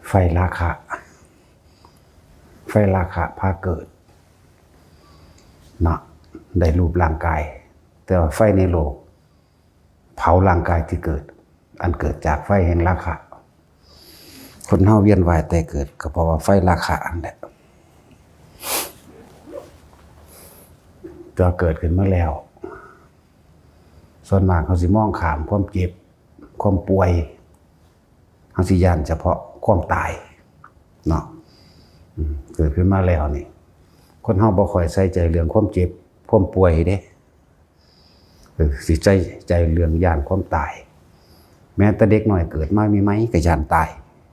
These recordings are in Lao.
ໄຟລາຄະ ໄຟລາຄະພາເກີດເນາະ ໄດ້ຮູບຮ່າງກາຍ, ແຕ່ວ່າໄຟໃນໂລກເຜົາຮ່າງກາຍທີ່ເກີດ ອັນເກີດຈາກໄຟແຫ່ງລາຄະ. ຄົນເຮົາວຽນວ່າຍຕາຍເກີດ ກໍເພາະວ່າໄຟລາຄະຫັ້ນແຫຼະ. ແຕ່ວ່າເກີດຂຶ້ນມາແລ້ວ ສ່ວນມາກເຮົາຊິມອງຂ້າມຄວາມເຈັບ ຄວາມປ່ວຍ, ເຮົາຊິຢ້ານສະເພາະຄວາມຕາຍເນາະ. ອືມ ເກີດຂຶ້ນມາແລ້ວນີ້ ຄົນເຮົາບໍ່ຄ່ອຍໃສ່ໃຈເລື່ອງຄວາມເຈັບ ຄວາມປ່ວຍເດ້. ເອີ ຊິໃສ່ໃຈເລື່ອງຢ້ານຄວາມຕາຍ. ແມ້ແຕ່ເດັກນ້ອຍເກີດມາໃໝ່ໆ ກໍຢ້ານຕາຍ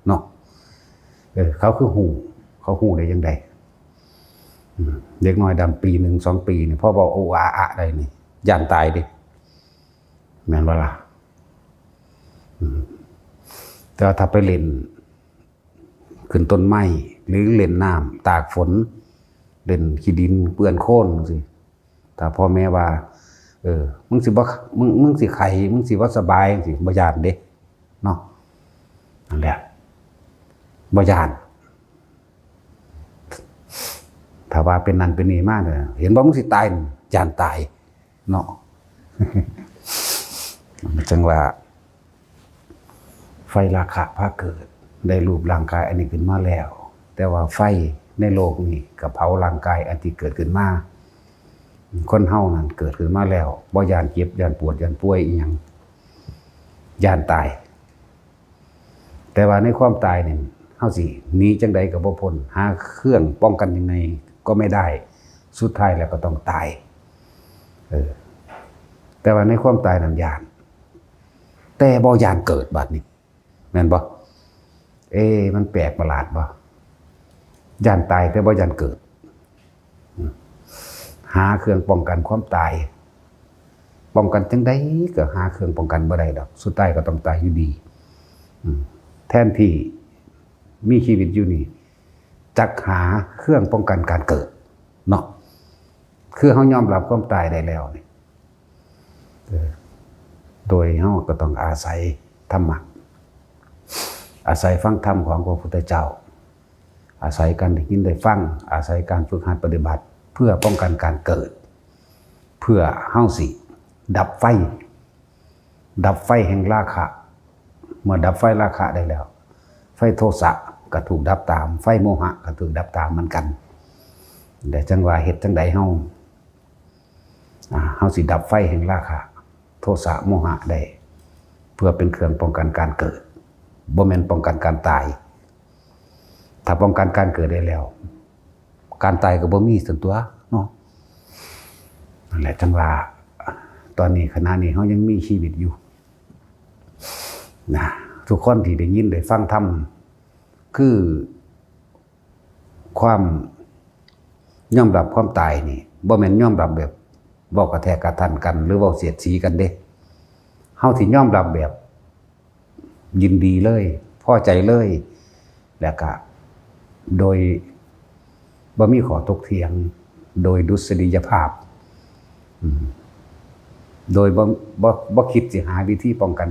ເນາະ. ເອີ ເຂົາຄືຮູ້ ເຂົາຮູ້ໄດ້ຈັ່ງໃດ? ອືມ ເດັກນ້ອຍດຳປີໜຶ່ງສອງປີນີ້ ພໍເວົ້າໂອອາອະໄດ້ນີ້ ຢ້ານຕາຍເດ້ ແມ່ນບໍ່ລະ? ອືມ ແຕ່ວ່າຖ້າໄປຫຼິ້ນຂຶ້ນຕົ້ນໄມ້ ຫຼື ຫຼິ້ນນ້ຳຕາກຝົນ ຫຼິ້ນຂີ້ດິນເປື້ອນໂຄນຈັ່ງຊີ້ ຖ້າພໍ່ແມ່ວ່າ ເອີ ມຶງຊິບໍ່ ມຶງ ມຶງຊິໄຂ້ ມຶງຊິບໍ່ສະບາຍ ຈັ່ງຊີ້ ບໍ່ຢ້ານເດ້ເນາະ. ນັ້ນແຫຼະ ບໍ່ຢ້ານ. ຖ້າວ່າເປັນນັ້ນເປັນນີ້ມາ ເຫັນບໍ່ ມຶງຊິຕາຍ ຢ້ານຕາຍເນາະ. ຈັ່ງວ່າ ໄຟລາຄະພາເກີດ ໄດ້ຮູບຮ່າງກາຍອັນນີ້ຂຶ້ນມາແລ້ວ, ແຕ່ວ່າໄຟໃນໂລກນີ້ກໍເຜົາຮ່າງກາຍອັນທີ່ເກີດຂຶ້ນມາ. ຄົນເຮົານັ້ນເກີດຂຶ້ນມາແລ້ວ ບໍ່ຢ້ານເຈັບ ຢ້ານປວດ ຢ້ານປ່ວຍອີ່ຫຍັງ, ຢ້ານຕາຍ. ແຕ່ວ່າໃນຄວາມຕາຍນີ້ ເຮົາຊິໜີຈັ່ງໃດກໍບໍ່ພົ້ນ, ຫາເຄື່ອງປ້ອງກັນຍັງໄງກໍໄມ່ໄດ້, ສຸດທ້າຍແລ້ວກໍຕ້ອງຕາຍ. ເອີ ແຕ່ວ່າໃນຄວາມຕາຍນັ້ນຢ້ານ ແຕ່ບໍ່ຢ້ານເກີດ. ບາດນີ້ແມ່ນບໍ່? ເອ ມັນແປກປະຫຼາດບໍ່? ຢ້ານຕາຍແຕ່ບໍ່ຢ້ານເກີດ. ອືມ ຫາເຄື່ອງປ້ອງກັນຄວາມຕາຍ, ປ້ອງກັນຈັ່ງໃດກໍຫາເຄື່ອງປ້ອງກັນບໍ່ໄດ້ດອກ, ສຸດທ້າຍກໍຕ້ອງຕາຍຢູ່ດີ. ອືມ ແທນທີ່ມີຊີວິດຢູ່ນີ້ ຈັກຫາເຄື່ອງປ້ອງກັນການເກີດເນາະ, ຄືເຮົາຍອມຮັບຄວາມຕາຍໄດ້ແລ້ວນີ້ ເອີ ໂດຍເຮົາກໍຕ້ອງອາໄສທຳມະ, ອາໄສຟັງທຳຂອງພະພຸດທະເຈົ້າ, ອາໄສການໄດ້ຍິນໄດ້ຟັງ, ອາໄສການຝຶກຫັດປະຕິບັດ ເພື່ອປ້ອງກັນການເກີດ, ເພື່ອເຮົາຊິດັບໄຟ, ດັບໄຟແຫ່ງລາຄະ. ເມື່ອດັບໄຟລາຄະໄດ້ແລ້ວ ໄຟໂທສະກໍຖືກດັບຕາມ, ໄຟໂມຫະກໍຖືກດັບຕາມເໝືອນກັນ. ແລະ ຈັ່ງວ່າເຮັດຈັ່ງໃດເຮົາ ອາ ເຮົາຊິດັບໄຟແຫ່ງລາຄະ ໂທສະ ໂມຫະໄດ້ ເພື່ອເປັນເຄື່ອງປ້ອງກັນການເກີດ, ບໍ່ແມ່ນປ້ອງກັນການຕາຍ. ຖ້າປ້ອງກັນການເກີດໄດ້ແລ້ວ ການຕາຍກໍບໍ່ມີຊັ້ນຕົວະເນາະ. ນັ້ນແຫຼະ ຈັ່ງວ່າຕອນນີ້ ຂະນະນີ້ເຮົາຍັງມີຊີວິດຢູ່ນະ, ທຸກຄົນທີ່ໄດ້ຍິນໄດ້ຟັງທຳ ຄື ຄວາມຍອມຮັບຄວາມຕາຍນີ້ ບໍ່ແມ່ນຍອມຮັບແບບເວົ້າກະແທກກະທັນກັນ ຫຼື ເວົ້າສຽດສີກັນເດ້. ເຮົາຊິຍອມຮັບແບບຍິນດີເລີຍ, ພໍໃຈເລີຍ, ແລ້ວກະໂດຍບໍ່ມີຂໍ້ຕົກຖຽງ, ໂດຍດຸດສະລິຍະພາບ, ອືມ ໂດຍບໍ່ ບໍ່ ບໍ່ຄິດຊິຫາວິທີປ້ອງກັນ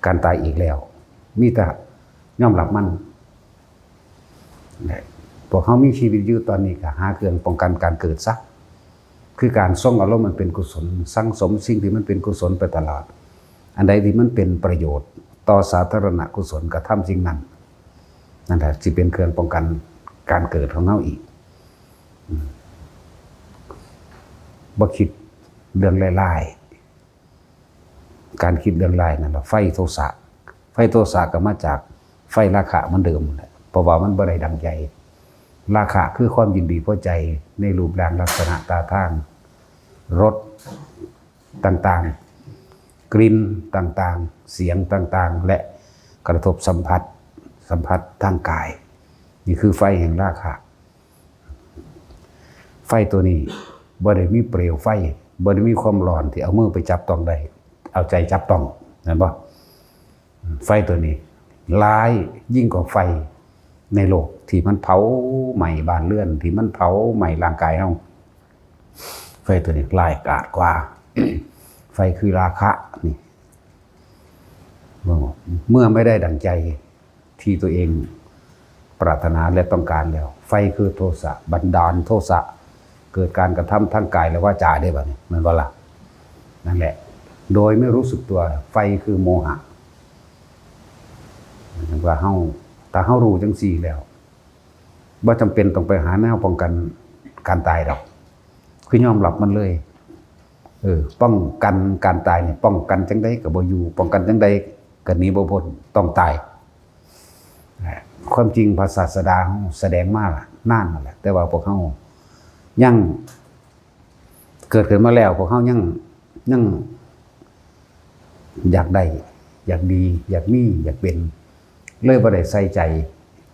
ການຕາຍອີກແລ້ວ, ມີແຕ່ຍອມຮັບມັນ. ແລະ ພວກເຮົາມີຊີວິດຢູ່ຕອນນີ້ ກໍຫາເຄື່ອງປ້ອງກັນການເກີດຊະ, ຄືການຊົງອາລົມອັນເປັນກຸສົນ, ສັງສົມສິ່ງທີ່ມັນເປັນກຸສົນໄປຕະຫຼອດ. ອັນໃດທີ່ມັນເປັນປະໂຫຍດຕໍ່ສາທາລະນະກຸສົນ ກໍທຳສິ່ງນັ້ນ. ນັ້ນແຫຼະ ຊິເປັນເຄື່ອງປ້ອງກັນການເກີດຂອງເຮົາອີກ. ອືມ ບໍ່ຄິດເລື່ອງຮ້າຍໆ. ການຄິດເລື່ອງຮ້າຍນັ້ນລະ ໄຟໂທສະ. ໄຟໂທສະກໍມາຈາກໄຟລາຄະເໝືອນເດີມນັ້ນແຫຼະ, ເພາະວ່າມັນບໍ່ໄດ້ດັ່ງໃຈ. ລາຄະຄືຄວາມຍິນດີພໍໃຈໃນຮູບຮ່າງ, ລັກສະນະ, ທ່າທາງ, ລົດຕ່າງໆ, ກິ່ນຕ່າງໆ, ສຽງຕ່າງໆ ແລະ ກະທົບສຳຜັດ, ສຳຜັດທາງກາຍ. ນີ້ຄືໄຟແຫ່ງລາຄະ. ໄຟຕົວນີ້ບໍ່ໄດ້ມີເປລວໄຟ, ບໍ່ໄດ້ມີຄວາມຮ້ອນທີ່ເອົາມືໄປຈັບຕ້ອງໄດ້, ເອົາໃຈຈັບຕ້ອງ, ແມ່ນບໍ່? ໄຟຕົວນີ້ຮ້າຍຍິ່ງກວ່າໄຟໃນໂລກທີ່ມັນເຜົາໄໝ້ບ້ານເຮືອນ, ທີ່ມັນເຜົາໄໝ້ຮ່າງກາຍເຮົາ. ໄຟຕົວນີ້ຮ້າຍກາດກວ່າ. ໄຟຄືລາຄະນີ້. ເມື່ອໄມ່ໄດ້ດັ່ງໃຈທີ່ຕົວເອງ ປາດຖະໜາ ແລະ ຕ້ອງການແລ້ວ ໄຟຄືໂທສະ ບັນດານໂທສະ ເກີດການກະທຳທາງກາຍ ແລະ ວາຈາເດ້ ບາດນີ້ ແມ່ນບໍ່ລະ? ນັ້ນແຫຼະ ໂດຍໄມ່ຮູ້ສຶກຕົວ ໄຟຄືໂມຫະ. ວ່າເຮົາ ຖ້າເຮົາຮູ້ຈັ່ງຊີ້ແລ້ວ ບໍ່ຈຳເປັນຕ້ອງໄປຫາແນວປ້ອງກັນການຕາຍດອກ ຄືຍອມຮັບມັນເລີຍ. ເອີ ປ້ອງກັນການຕາຍນີ້ ປ້ອງກັນຈັ່ງໃດກໍບໍ່ຢູ່ ປ້ອງກັນຈັ່ງໃດກໍໜີບໍ່ພົ້ນ ຕ້ອງຕາຍ. ຄວາມຈິງພະສາສະດາເຮົາສະແດງມານານແລ້ວ ແຕ່ວ່າພວກເຮົາຍັງ ເກີດຂຶ້ນມາແລ້ວ ພວກເຮົາຍັງ ຍັງຢາກໄດ້ ຢາກດີ ຢາກມີ ຢາກເປັນ ເລີຍບໍ່ໄດ້ໃສ່ໃຈ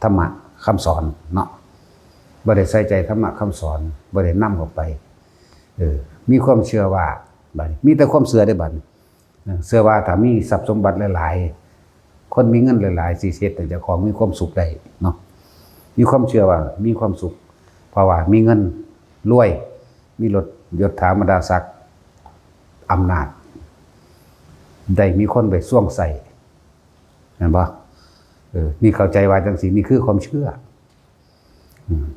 ທຳມະຄຳສອນເນາະ ບໍ່ໄດ້ໃສ່ໃຈທຳມະຄຳສອນ ບໍ່ໄດ້ນຳອອກໄປ. ເອີ ມີຄວາມເຊື່ອວ່າ ບາດນີ້ມີແຕ່ຄວາມເຊື່ອເດ້ ບາດນີ້ ເຊື່ອວ່າຖ້າມີຊັບສົມບັດຫຼາຍໆ ຄົນມີເງິນຫຼາຍໆ ຊິເຮັດໃຫ້ເຈົ້າຂອງມີຄວາມສຸກໄດ້ເນາະ ມີຄວາມເຊື່ອວ່າມີຄວາມສຸກ ເພາະວ່າມີເງິນ ລວຍ ມີລົດ ຍົດຖາບັນດາສັກ ອຳນາດ ໄດ້ມີຄົນໄປຊ່ວງໃຊ້ ແມ່ນບໍ່? ເອີ ນີ້ເຂົ້າໃຈວ່າຈັ່ງຊີ້ ນີ້ຄືຄວາມເຊື່ອ. ອືມ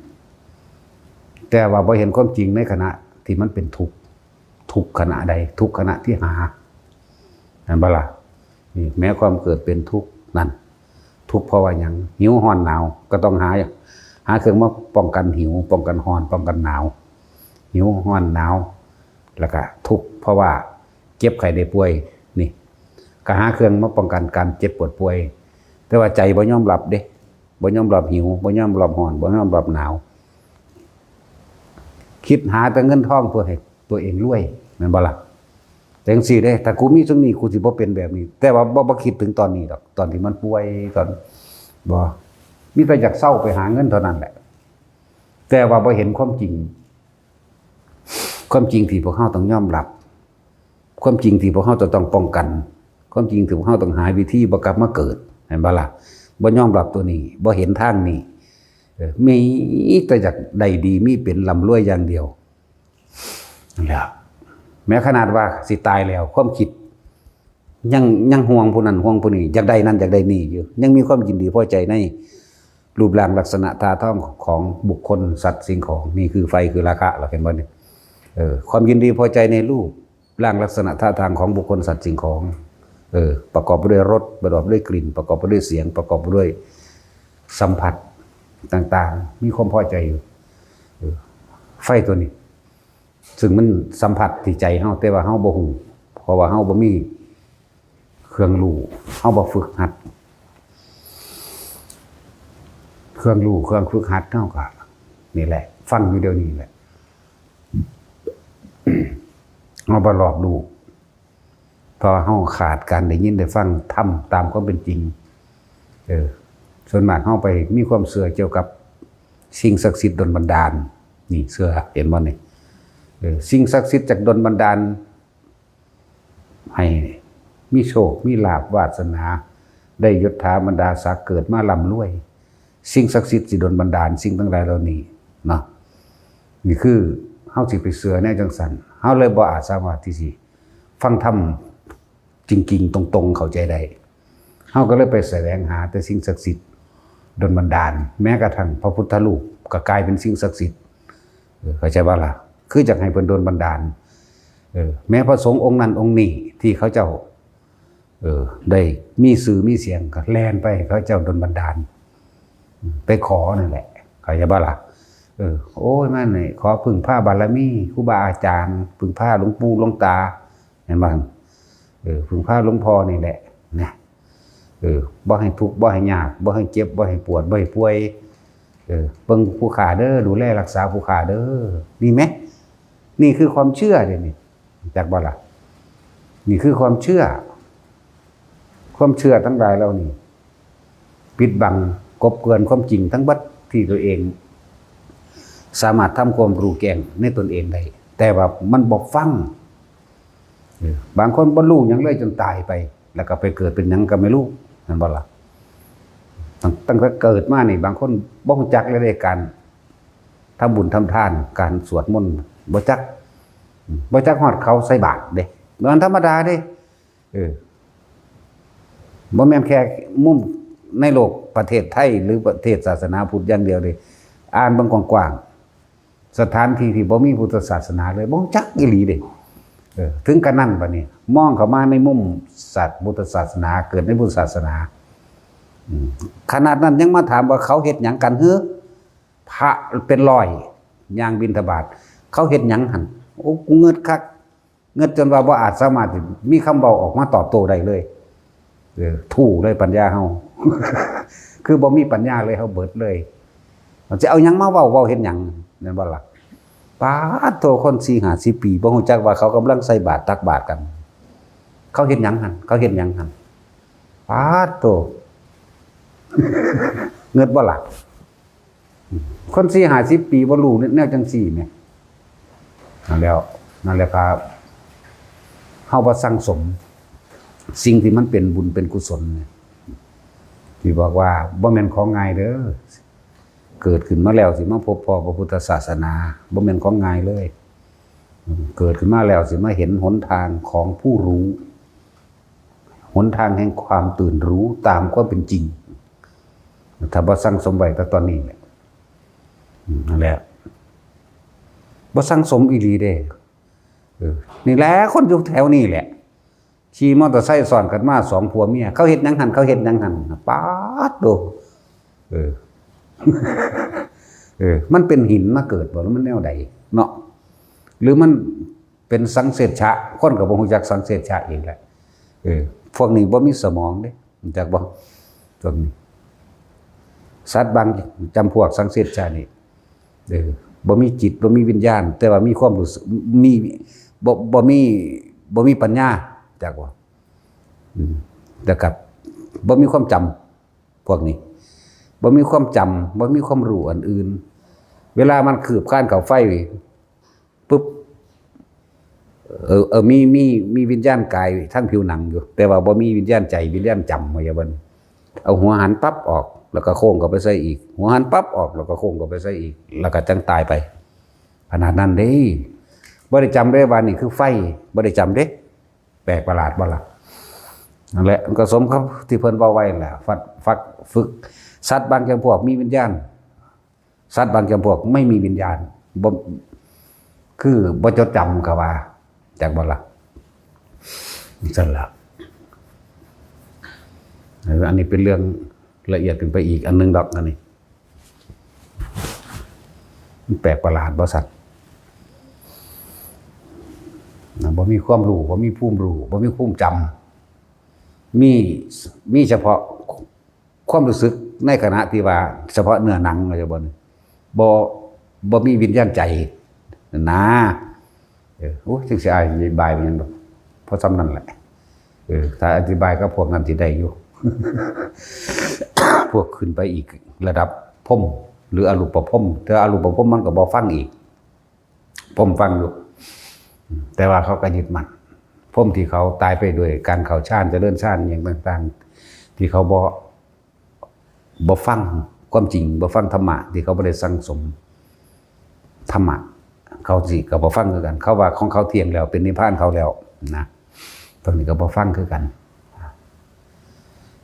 ແຕ່ວ່າບໍ່ເຫັນຄວາມຈິງໃນຂະນະທີ່ມັນເປັນທຸກ ທຸກຂະນະໃດ? ທຸກຂະນະທີ່ຫາ ແມ່ນບໍ່ລະ? ນີ້ແມ້ຄວາມເກີດເປັນທຸກນັ້ນ ທຸກເພາະວ່າຫຍັງ? ຫິວ ຮ້ອນ ໜາວ ກໍຕ້ອງຫາ ຫາເຄື່ອງມາປ້ອງກັນຫິວ ປ້ອງກັນຮ້ອນ ປ້ອງກັນໜາວ ຫິວ ຮ້ອນ ໜາວ ແລ້ວກໍທຸກເພາະວ່າເຈັບໄຂ້ໄດ້ປ່ວຍ ນີ້ກໍຫາເຄື່ອງມາປ້ອງກັນການເຈັບປວດປ່ວຍ ແຕ່ວ່າໃຈບໍ່ຍອມຮັບເດ້ ບໍ່ຍອມຮັບຫິວ ບໍ່ຍອມຮັບຮ້ອນ ບໍ່ຍອມຮັບໜາວ ຄິດຫາແຕ່ເງິນທອງເພື່ອໃຫ້ຕົວເອງລວຍ ແມ່ນບໍ່ລະ? ແຕ່ຈັ່ງຊີ້ເດ້ ຖ້າກູມີສ່ຳນີ້ ກູຊິບໍ່ເປັນແບບນີ້ ແຕ່ວ່າບໍ່ ບໍ່ຄິດເຖິງຕອນນີ້ດອກ ຕອນທີ່ມັນປ່ວຍ ຕອນ ບໍ່ ມີແຕ່ຢາກເຊົາໄປຫາເງິນເທົ່ານັ້ນແຫຼະ ແຕ່ວ່າບໍ່ເຫັນຄວາມຈິງ ຄວາມຈິງທີ່ພວກເຮົາຕ້ອງຍອມຮັບ ຄວາມຈິງທີ່ພວກເຮົາຈະຕ້ອງປ້ອງກັນ ຄວາມຈິງທີ່ພວກເຮົາຕ້ອງຫາວິທີບໍ່ກັບມາເກີດ ແມ່ນບໍ່ລະ? ບໍ່ຍອມຮັບຕົວນີ້ ບໍ່ເຫັນທາງນີ້ ເອີ ມີແຕ່ຢາກໄດ້ດີ ມີເປັນ ລ່ຳລວຍຢ່າງດຽວ ນັ້ນແຫຼະ ແມ້ຂະໜາດວ່າຊິຕາຍແລ້ວ ຄວາມຄິດ ຍັງ ຍັງຫ່ວງຜູ້ນັ້ນຫ່ວງຜູ້ນີ້ ຢາກໄດ້ນັ້ນຢາກໄດ້ນີ້ຢູ່ ຍັງມີຄວາມຍິນດີພໍໃຈໃນຮູບຮ່າງລັກສະນະທ່າທາງຂອງບຸກຄົນ ສັດ ສິ່ງຂອງ ນີ້ຄືໄຟ ຄືລາຄະ ລະເຫັນບໍ່ນີ້? ເອີ ຄວາມຍິນດີພໍໃຈໃນຮູບຮ່າງລັກສະນະທ່າທາງຂອງບຸກຄົນ ສັດ ສິ່ງຂອງ ເອີ ປະກອບໄປດ້ວຍລົດ ປະກອບໄປດ້ວຍກິ່ນ ປະກອບໄປດ້ວຍສຽງ ປະກອບໄປດ້ວຍສຳຜັດຕ່າງໆ ມີຄວາມພໍໃຈຢູ່ ເອີ ໄຟຕົວນີ້ ຊຶ່ງມັນສຳຜັດທີ່ໃຈເຮົາ ແຕ່ວ່າເຮົາບໍ່ຮູ້ ເພາະວ່າເຮົາບໍ່ມີເຄື່ອງຮູ້ ເຮົາບໍ່ຝຶກຫັດ ເຄື່ອງຮູ້ ເຄື່ອງຝຶກຫັດເຮົາກໍນີ້ແຫຼະ ຟັງຢູ່ດຽວນີ້ແຫຼະ ເຮົາບໍ່ລອບຮູ້ ເພາະວ່າເຮົາຂາດການໄດ້ຍິນໄດ້ຟັງທຳຕາມຄວາມເປັນຈິງ ເອີ ສ່ວນມາກເຮົາໄປມີຄວາມເຊື່ອກ່ຽວກັບສິ່ງສັກສິດດົນບັນດານ ນີ້ເຊື່ອ ເຫັນບໍ່ນີ້? ເອີ ສິ່ງສັກສິດຈັກດົນບັນດານໃຫ້ມີໂຊກມີລາບວາດສະໜາ ໄດ້ຍົດຖາບັນດາສັກ ເກີດມາລ່ຳລວຍ ສິ່ງສັກສິດຊິດົນບັນດານສິ່ງທັງຫຼາຍເຫຼົ່ານີ້ເນາະ ນີ້ຄືເຮົາຊິໄປເຊື່ອແນວຈັ່ງຊັ້ນ ເຮົາເລີຍບໍ່ອາດສາມາດທີ່ຊິຟັງທຳ ຈິງໆ ຕົງໆ ເຂົ້າໃຈໄດ້ ເຮົາກໍເລີຍໄປສະແຫວງຫາແຕ່ສິ່ງສັກສິດດົນບັນດານ ແມ້ກະທັ່ງພະພຸດທະຮູບກໍກາຍເປັນສິ່ງສັກສິດ ເອີ ເຂົ້າໃຈບໍ່ລະ? ຄືຢາກໃຫ້ເພິ່ນດົນບັນດານ ເອີ ແມ້ພະສົງອົງນັ້ນອົງນີ້ທີ່ເຂົາເຈົ້າ ເອີ ໄດ້ມີຊື່ມີສຽງ ກໍແລ່ນໄປໃຫ້ເຂົາເຈົ້າດົນບັນດານ ໄປຂໍນັ້ນແຫຼະ ເຂົ້າໃຈບໍ່ລະ? ເອີ ໂອ້ຍ ມານີ້ ຂໍເພິ່ງພາບາລະມີຄູບາອາຈານ ເພິ່ງພາຫຼວງປູ່ຫຼວງຕາ ແມ່ນບໍ່? ເອີ ເພິ່ງພາຫຼວງພໍ່ນີ້ແຫຼະນະ ເອີ ບໍ່ໃຫ້ທຸກ ບໍ່ໃຫ້ຍາກ ບໍ່ໃຫ້ເຈັບ ບໍ່ໃຫ້ປວດ ບໍ່ໃຫ້ປ່ວຍ ເອີ ເບິ່ງຜູ້ຂ້າເດີ ດູແລຮັກສາຜູ້ຂ້າເດີ ນີ້ແມະ ນີ້ຄືຄວາມເຊື່ອເດ້ນີ້ ຮູ້ຈັກບໍ່ລະ? ນີ້ຄືຄວາມເຊື່ອ ຄວາມເຊື່ອທັງຫຼາຍເຫຼົ່ານີ້ ປິດບັງ ກົບເກືອນຄວາມຈິງທັງເບິດ ທີ່ຕົວເອງສາມາດທຳຄວາມຮູ້ແຈ້ງໃນຕົນເອງໄດ້ ແຕ່ວ່າມັນບໍ່ຟັງ ເອີ ບາງຄົນບໍ່ຮູ້ຫຍັງເລີຍຈົນຕາຍໄປ ແລ້ວກໍໄປເກີດເປັນຫຍັງກໍບໍ່ຮູ້ ແມ່ນບໍ່ລະ? ຕັ້ງ ຕັ້ງແຕ່ເກີດມານີ້ ບາງຄົນບໍ່ຮູ້ຈັກເລີຍເດ້ ການທຳບຸນທຳທານ ການສວດມົນ ບໍ່ຈັກ ບໍ່ຈັກຮອດເຂົາໃສ່ບາດເດ້ ມັນທຳມະດາເດ້ ເອີ ບໍ່ແມ່ນແຄ່ມຸມ ໃນໂລກປະເທດໄທ ຫຼື ປະເທດສາສະໜາພຸດຢ່າງດຽວເດ້. ອ່ານເບິ່ງກວ້າງໆ ສະຖານທີ່ທີ່ບໍ່ມີພຸດທະສາສະໜາເລີຍ ບໍ່ຮູ້ຈັກອີ່ຫຼີເດ້. ເອີ ເຖິງກະນັ້ນ ບັດນີ້ມອງເຂົ້າມາໃນມຸມສາດ ພຸດທະສາສະໜາ ເກີດໃນພຸດທະສາສະໜາ ອືມ ຂະໜາດນັ້ນຍັງມາຖາມວ່າເຂົາເຮັດຫຍັງກັນເຮີ? ພະເປັນຮ້ອຍຍ່າງບິນທະບາດ ເຂົາເຮັດຫຍັງຫັ້ນ? ໂອ້ ກູງຶດຄັກ ງຶດຈົນວ່າບໍ່ອາດສາມາດຊິມີຄຳເວົ້າອອກມາຕອບໂຕ້ໄດ້ເລີຍ. ເອີ ຖູ່ເລີຍປັນຍາເຮົາ ຄືບໍ່ມີປັນຍາເລີຍ ເຮົາເບິດເລີຍ. ມັນຊິເອົາຫຍັງມາເວົ້າ ເວົ້າເຮັດຫຍັງ ແມ່ນບໍ່ລະ? ປາດໂທ້ ຄົນສີ່ຫ້າສິບປີ ບໍ່ຮູ້ຈັກວ່າເຂົາກຳລັງໃສ່ບາດຕັກບາດກັນ. ເຂົາເຮັດຫຍັງຫັ້ນ? ເຂົາເຮັດຫຍັງຫັ້ນ? ປາດໂທ້ ງຶດບໍ່ລະ? ຄົນສີ່ຫ້າສິບປີບໍ່ຮູ້ແນວຈັ່ງຊີ້ແມະ. ນັ້ນແຫຼະ ນັ້ນແຫຼະ ຖ້າເຮົາບໍ່ສັ່ງສົມສິ່ງທີ່ມັນເປັນບຸນເປັນກຸສົນ ທີ່ບອກວ່າບໍ່ແມ່ນຂອງງ່າຍເດີ. ເກີດຂຶ້ນມາແລ້ວຊິມາພົບພໍ້ພະພຸດທະສາສະໜາ ບໍ່ແມ່ນຂອງງ່າຍເລີຍ. ເກີດຂຶ້ນມາແລ້ວຊິມາເຫັນຫົນທາງຂອງຜູ້ຮູ້ ຫົນທາງແຫ່ງຄວາມຕື່ນຮູ້ຕາມຄວາມເປັນຈິງ ຖ້າບໍ່ສັ່ງສົມໄວ້ແຕ່ຕອນນີ້ແຫຼະ ອືມ ນັ້ນແຫຼະ ບໍ່ສັ່ງສົມອີ່ຫຼີເດ້. ເອີ ນີ້ແຫຼະ ຄົນຢູ່ແຖວນີ້ແຫຼະ ຂີ່ມໍເຕີໄຊຊ້ອນກັນມາສອງຜົວເມຍ ເຂົາເຮັດຫຍັງຫັ້ນ? ເຂົາເຮັດຫຍັງຫັ້ນ? ປາດໂທ້ ເອີ ເອີ ມັນເປັນຫີນມາເກີດບໍ່ ຫຼື ມັນແນວໃດເນາະ? ຫຼື ມັນ ເປັນສັງເສດຊະ ຄົນກໍບໍ່ຮູ້ຈັກສັງເສດຊະອີກແຫຼະ. ເອີ ພວກນີ້ບໍ່ມີສະໝອງເດ້ ຮູ້ຈັກບໍ່? ພວກນີ້ ສັດບາງຈຳພວກສັງເສດຊະນີ້ ເອີ ບໍ່ມີຈິດ ບໍ່ມີວິນຍານ ແຕ່ວ່າມີຄວາມຮູ້ສຶກ ມີ ບໍ່ ບໍ່ມີ ບໍ່ມີປັນຍາ ຈັກບໍ່? ອືມ ແລ້ວກໍບໍ່ມີຄວາມຈຳ ພວກນີ້ ບໍ່ມີຄວາມຈຳ ບໍ່ມີຄວາມຮູ້ອັນອື່ນ. ເວລາມັນຄືບຄານເຂົ້າໄຟ ປຶບ ເອີ ເອີ ມີ ມີ ມີວິນຍານກາຍທາງຜິວໜັງຢູ່ ແຕ່ວ່າບໍ່ມີວິນຍານໃຈ ວິນຍານຈຳ ເອົາຫົວຫັນປັບອອກ ແລ້ວກໍໂຄ້ງເຂົ້າໄປໃສ່ອີກ ຫົວຫັນປັບອອກ ແລ້ວກໍໂຄ້ງເຂົ້າໄປໃສ່ອີກ ແລ້ວກໍຈັ່ງຕາຍໄປ. ຂະໜາດນັ້ນເດ້ ບໍ່ໄດ້ຈຳເດ້ວ່ານີ້ຄືໄຟ ບໍ່ໄດ້ຈຳເດ້. ແປກປະຫຼາດບໍ່ລະ? ນັ້ນແຫຼະ ມັນກໍສົມກັບທີ່ເພິ່ນເວົ້າໄວ້ແຫຼະ ຟັກ ຝຶກ ສັດບາງຈຳພວກມີວິນຍານ ສັດບາງຈຳພວກໄມ່ມີວິນຍານ ບໍ່ ຄືບໍ່ຈົດຈຳກໍວ່າ ຈັກບໍ່ລະ? ຈັ່ງຊັ້ນລະ ເອີ ອັນນີ້ເປັນເລື່ອງລະອຽດຂຶ້ນໄປອີກອັນໜຶ່ງດອກ ອັນນີ້ ມັນແປກປະຫຼາດບໍ່ຊັ້ນ? ນະ ບໍ່ມີຄວາມຮູ້ ບໍ່ມີພູມຮູ້ ບໍ່ມີພູມຈຳ ມີ ມີສະເພາະຄວາມຮູ້ສຶກໃນຂະນະທີ່ວ່າສະເພາະເນື້ອໜັງ ເຂົ້າໃຈບໍ່? ບໍ່ ບໍ່ມີວິນຍານໃຈນະ. ເອີ ໂອ້ຍ ຈັ່ງຊິອະທິບາຍໄປຫຍັງດອກ ພໍສ່ຳນັ້ນແຫຼະ. ເອີ ຖ້າອະທິບາຍກັບພວກນັ້ນຊິໄດ້ຢູ່ ພວກຂຶ້ນໄປອີກລະດັບພົມ ຫຼື ອະຮູບປະພົມ ແຕ່ອະຮູບປະພົມມັນກໍບໍ່ຟັງອີກ ພົມຟັງຢູ່ ແຕ່ວ່າເຂົາກໍຍຶດໝັ້ນ ພົມທີ່ເຂົາຕາຍໄປດ້ວຍການເຂົ້າฌານ ຈະເລີນฌານ ອີ່ຫຍັງຕ່າງໆ ທີ່ເຂົາບໍ່ ບໍ່ຟັງຄວາມຈິງ ບໍ່ຟັງທຳມະ ທີ່ເຂົາບໍ່ໄດ້ສັ່ງສົມທຳມະ ເຂົາຊິກໍບໍ່ຟັງຄືກັນ. ເຂົາວ່າຂອງເຂົາທ່ຽງແລ້ວ ເປັນນິບພານເຂົາແລ້ວນະ ພວກນີ້ກໍບໍ່ຟັງຄືກັນ.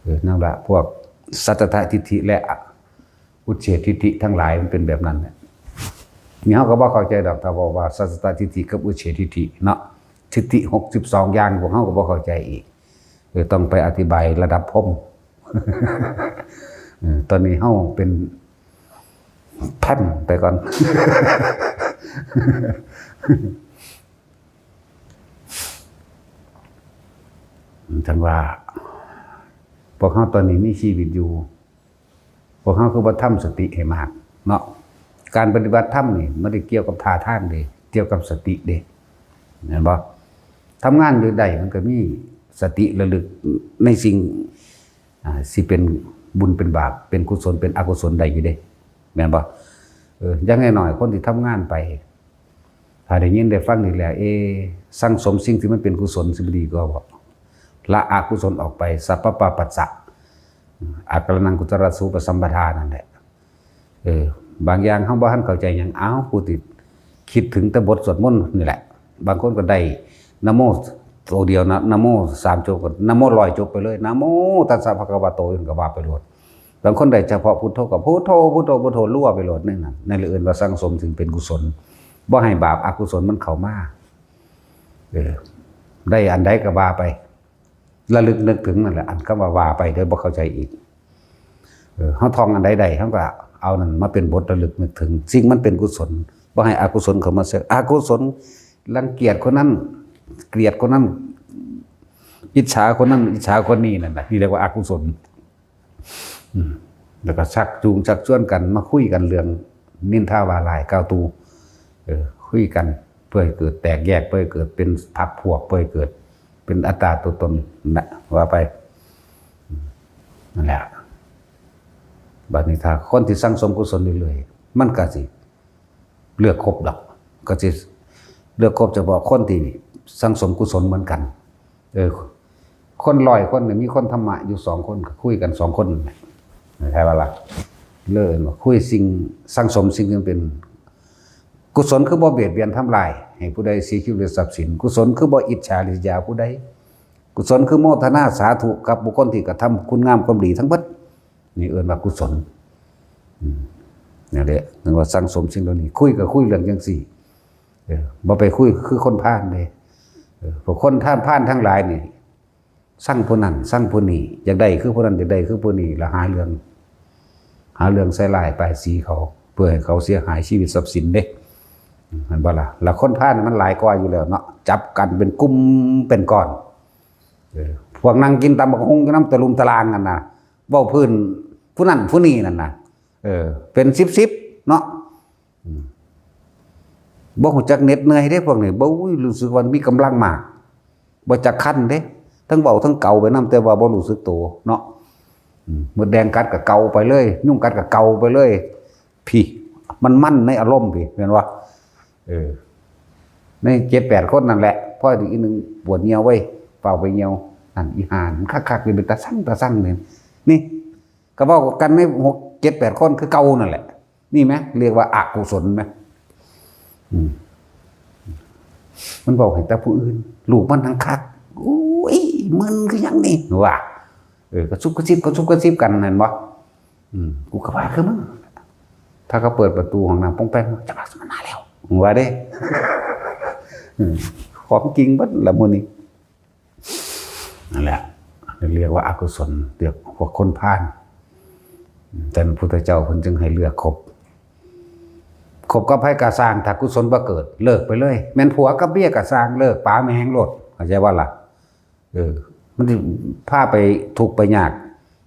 ເອີ ນັ້ນລະ ພວກສັດຕະທິດຖິ ແລະ ອຸດເສດທິດຖິທັງຫຼາຍ ມັນເປັນແບບນັ້ນແຫຼະ. ນີ້ເຮົາກໍບໍ່ເຂົ້າໃຈດອກ ຖ້າເວົ້າວ່າສັດຕະທິດຖິກັບອຸດເສດທິດຖິເນາະ ທິດຖິຫົກສິບສອງຢ່າງ ພວກເຮົາກໍບໍ່ເຂົ້າໃຈອີກ. ເອີ ຕ້ອງໄປອະທິບາຍລະດັບພົມ. ເອີ ຕອນນີ້ເຮົາເປັນແພມໄປກ່ອນ. ຈັ່ງວ່າ ພວກເຮົາຕອນນີ້ມີຊີວິດຢູ່ ພວກເຮົາຄືບໍ່ທຳສະຕິໃຫ້ມາກເນາະ? ການປະຕິບັດທຳນີ້ມັນໄດ້ກ່ຽວກັບທ່າທາງເດ້ ກ່ຽວກັບສະຕິເດ້ ແມ່ນບໍ່? ທຳງານຢູ່ໃດມັນກໍມີສະຕິລະລຶກໃນສິ່ງ ອ່າ ຊິເປັນບຸນເປັນບາບ ເປັນກຸສົນເປັນອະກຸສົນໄດ້ຢູ່ເດ້ ແມ່ນບໍ່? ເອີ ຢ່າງໜ້ອຍໆ ຄົນທີ່ທຳງານໄປ ຖ້າໄດ້ຍິນໄດ້ຟັງນີ້ແຫຼະ ເອ ສັ່ງສົມສິ່ງທີ່ມັນເປັນກຸສົນຊິບໍ່ດີກວ່າບໍ່? ລະອະກຸສົນອອກໄປ ສັບພະປາປັດສະ ອາກາລະນັງ ກຸສະລະສູປະສຳປະທາ ນັ້ນແຫຼະ. ເອີ ບາງຢ່າງເຮົາບໍ່ທັນເຂົ້າໃຈຫຍັງ ອ້າວ ຜູ້ທີ່ຄິດເຖິງແຕ່ບົດສວດມົນນີ້ແຫຼະ ບາງຄົນກໍໄດ້ນະໂມໂຕດຽວນະ ນະໂມສາມຈົບ ກໍນະໂມຮ້ອຍຈົບໄປເລີຍ ນະໂມຕັດສະພະຄະວະໂຕ ກໍວ່າໄປໂລດ. ບາງຄົນໄດ້ສະເພາະພຸດໂທກໍພຸດໂທ ພຸດໂທ ພຸດໂທ ລົວໄປໂລດໃນນັ້ນ ນັ້ນເອີ້ນວ່າສັງສົມສິ່ງເປັນກຸສົນ ບໍ່ໃຫ້ບາບອະກຸສົນມັນເຂົ້າມາ. ເອີ ໄດ້ອັນໃດກໍວ່າໄປ ລະລຶກນຶກເຖິງນັ້ນແຫຼະ ອັນຄຳວ່າວ່າໄປ ດຽວບໍ່ເຂົ້າໃຈອີກ. ເອີ ເຮົາທ່ອງອັນໃດໄດ້ ເຮົາກໍເອົານັ້ນມາເປັນບົດລະລຶກນຶກເຖິງ ສິ່ງມັນເປັນກຸສົນ ບໍ່ໃຫ້ອະກຸສົນເຂົ້າມາແຊກ. ອະກຸສົນ ລັງກຽດຄົນນັ້ນ ກຽດຄົນນັ້ນ ອິດສາຄົນນັ້ນ ອິດສາຄົນນີ້ ນັ້ນນະ ນີ້ຮຽກວ່າອະກຸສົນ. ອືມ ແລ້ວກໍຊັກຈູງຊັກຊວນກັນມາຄຸຍກັນເລື່ອງນິນທາວ່າຮ້າຍກ່າວຕູ່ ເອີ ຄຸຍກັນເພື່ອໃຫ້ເກີດແຕກແຍກ ເພື່ອໃຫ້ເກີດເປັນພັກພວກ ເພື່ອໃຫ້ເກີດເປັນອັດຕາຕົວຕົນນະ ວ່າໄປ. ອືມ ນັ້ນແຫຼະ ບາດນີ້ຖ້າຄົນທີ່ສັງສົມກຸສົນເລື້ອຍໆ ມັນກໍຊິ ເລືອກຄົບດອກ ກໍຊິເລືອກຄົບສະເພາະຄົນທີ່ສັງສົມກຸສົນເໝືອນກັນ. ເອີ ຄົນຮ້ອຍຄົນນີ້ ມີຄົນທຳມະຢູ່ສອງຄົນ ກໍຄຸຍກັນສອງຄົນ ເຂົ້າໃຈບໍ່ລະ? ເລີຍເອີ້ນວ່າຄຸຍສິ່ງ ສັງສົມສິ່ງທີ່ເປັນກຸສົນ ຄືບໍ່ບຽດບຽນທຳລາຍໃຫ້ຜູ້ໃດເສຍຊີວິດ ແລະ ຊັບສິນ. ກຸສົນຄືບໍ່ອິດສາລິດສະຢາຜູ້ໃດ. ກຸສົນຄືໂມທະນາສາທຸກັບບຸກຄົນທີ່ກະທຳຄຸນງາມຄວາມດີທັງເບິດ. ນີ້ເອີ້ນວ່າກຸສົນ. ອືມ ນັ້ນແຫຼະ ເອີ້ນວ່າສັງສົມສິ່ງເຫຼົ່ານີ້. ຄຸຍກໍຄຸຍເລື່ອງຈັ່ງຊີ້ ເອີ ບໍ່ໄປຄຸຍຄືຄົນພານເດ້. ເອີ ພວກຄົນພານ ພານທັງຫຼາຍນີ້ ຊັງຜູ້ນັ້ນ ຊັງຜູ້ນີ້ ຢາກໄດ້ຄືຜູ້ນັ້ນ ຢາກໄດ້ຄືຜູ້ນີ້ ລະຫາເລື່ອງ ຫາເລື່ອງໃສ່ຮ້າຍປ້າຍສີເຂົາ ເພື່ອໃຫ້ເຂົາເສຍຫາຍຊີວິດຊັບສິນເດ້ ແມ່ນບໍ່ລະ? ລະຄົນພານມັນຫຼາຍກວ່າຢູ່ແລ້ວເນາະ ຈັບກັນເປັນກຸ່ມເປັນກ້ອນ. ເອີ ພວກນັ່ງກິນຕຳບັກຫຸ່ງຢູ່ນຳຕະລຸມຕະລາງນັ້ນນະ ເວົ້າພື້ນຜູ້ນັ້ນຜູ້ນີ້ນັ້ນນະ ເອີ ເປັນສິບໆເນາະ. ອືມ ບໍ່ຮູ້ຈັກເໜັດເມື່ອຍເດ້ພວກນີ້ ບໍ່ ຮູ້ສຶກວ່າມີກຳລັງມາກ ບໍ່ຈັກຄັນເດ້ ທັງເວົ້າທັງເກົາໄປນຳ ແຕ່ວ່າບໍ່ຮູ້ສຶກໂຕເນາະ. ອືມ ມົດແດງກັດກໍເກົາໄປເລີຍ ຍຸງກັດກໍເກົາໄປເລີຍ ພີ້ ມັນໆໃນອາລົມພີ້ ແມ່ນບໍ່? ເອີ ໃນເຈັດແປດຄົນນັ້ນແຫຼະ ພໍອີກໜຶ່ງປວດຍ່ຽວເວີຍ ຟ້າວໄປຍ່ຽວ ນັ້ນອີຫ່າ ມັນຄັກໆ ເປັນຕາຊັງຕາຊັງນີ້ ນີ້ ກໍເວົ້າກັນໃນຫົກເຈັດແປດຄົນຄືເກົ່ານັ້ນແຫຼະ. ນີ້ແໝ ຮຽກວ່າອະກຸສົນແໝ. ອືມ ມັນເວົ້າໃຫ້ແຕ່ຜູ້ອື່ນ ລູກມັນຫັ້ນຄັກ ໂອ້ຍ ມຶນຄືຫຍັງນີ້ ວ່າ ເອີ ກະຊຸບກະຊິບ ກະຊຸບກະຊິບກັນ ແມ່ນບໍ່? ອືມ ກູກໍວ່າຄືມຶງ ຖ້າເຂົາເປີດປະຕູຫ້ອງນ້ຳປ່ອງແປງ ຈະວ່າສະມານາແລ້ວ ວ່າເດ້. ອືມ ຂອງຈິງເບິດລະມື້ນີ້. ນັ້ນແຫຼະ ເອີ້ນວ່າອະກຸສົນ ເລືອກພວກຄົນພານ. ແຕ່ພະພຸດທະເຈົ້າເພິ່ນຈຶ່ງໃຫ້ເລືອກຄົບ ຄົບກັບໃຜກໍຊ່າງ ຖ້າກຸສົນບໍ່ເກີດ ເລີກໄປເລີຍ. ແມ່ນຜົວກັບເມຍກໍຊ່າງ ເລີກປາແມ່ງໂລດ ເຂົ້າໃຈບໍ່ລະ? ເອີ ມັນຊິພາໄປທຸກໄປຍາກ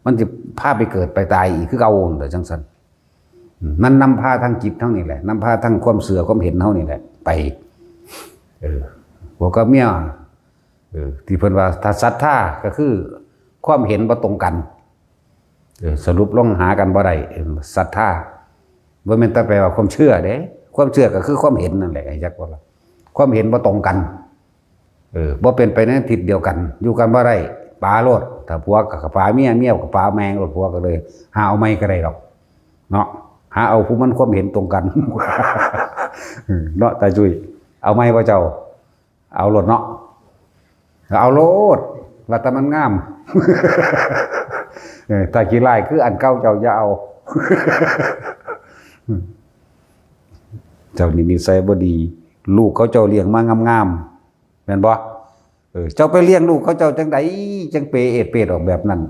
ມັນຊິພາໄປເກີດໄປຕາຍອີກຄືເກົ່າ ແບບຈັ່ງຊັ້ນ. ອືມ ມັນນຳພາທາງຈິດເຮົານີ້ແຫຼະ ນຳພາທາງຄວາມເຊື່ອຄວາມເຫັນເຮົານີ້ແຫຼະໄປ. ເອີ ຜົວກັບເມຍ ເອີ ທີ່ເພິ່ນວ່າ ຖ້າສັດທາກໍຄືຄວາມເຫັນບໍ່ຕົງກັນ ເອີ ສະຫຼຸບລົງຫາກັນບໍ່ໄດ້ ເອີ້ນສັດທາ ບໍ່ແມ່ນແຕ່ແປວ່າຄວາມເຊື່ອເດ້. ຄວາມເຊື່ອກໍຄືຄວາມເຫັນນັ້ນແຫຼະ ຮູ້ຈັກບໍ່ລະ? ຄວາມເຫັນບໍ່ຕົງກັນ ເອີ ບໍ່ເປັນໄປໃນທິດດຽວກັນ ຢູ່ກັນບໍ່ໄດ້ ປາໂລດ. ຖ້າຜົວກໍປາເມຍ ເມຍກໍປາແມ່ງໂລດ ຜົວກໍເລີຍຫາເອົາໃໝ່ກໍໄດ້ດອກເນາະ ຫາເອົາຜູ້ມັນຄວາມເຫັນຕົງກັນ ເນາະ ຕາຈຸ້ຍ ເອົາໃໝ່ບໍ່ເຈົ້າ? ເອົາໂລດເນາະ ເອົາໂລດ ວ່າແຕ່ມັນງາມ. ເອີ ຖ້າຂີ້ຮ້າຍຄືອັນເກົ່າເຈົ້າຢ່າເອົາ. ເຈົ້ານີ້ນິໄສບໍ່ດີ ລູກເຂົາເຈົ້າລ້ຽງມາງາມໆ ແມ່ນບໍ່? ເອີ ເຈົ້າໄປລ້ຽງລູກເຂົາເຈົ້າຈັ່ງໃດ ຈັ່ງເປເອດເປດອອກແບບນັ້ນ?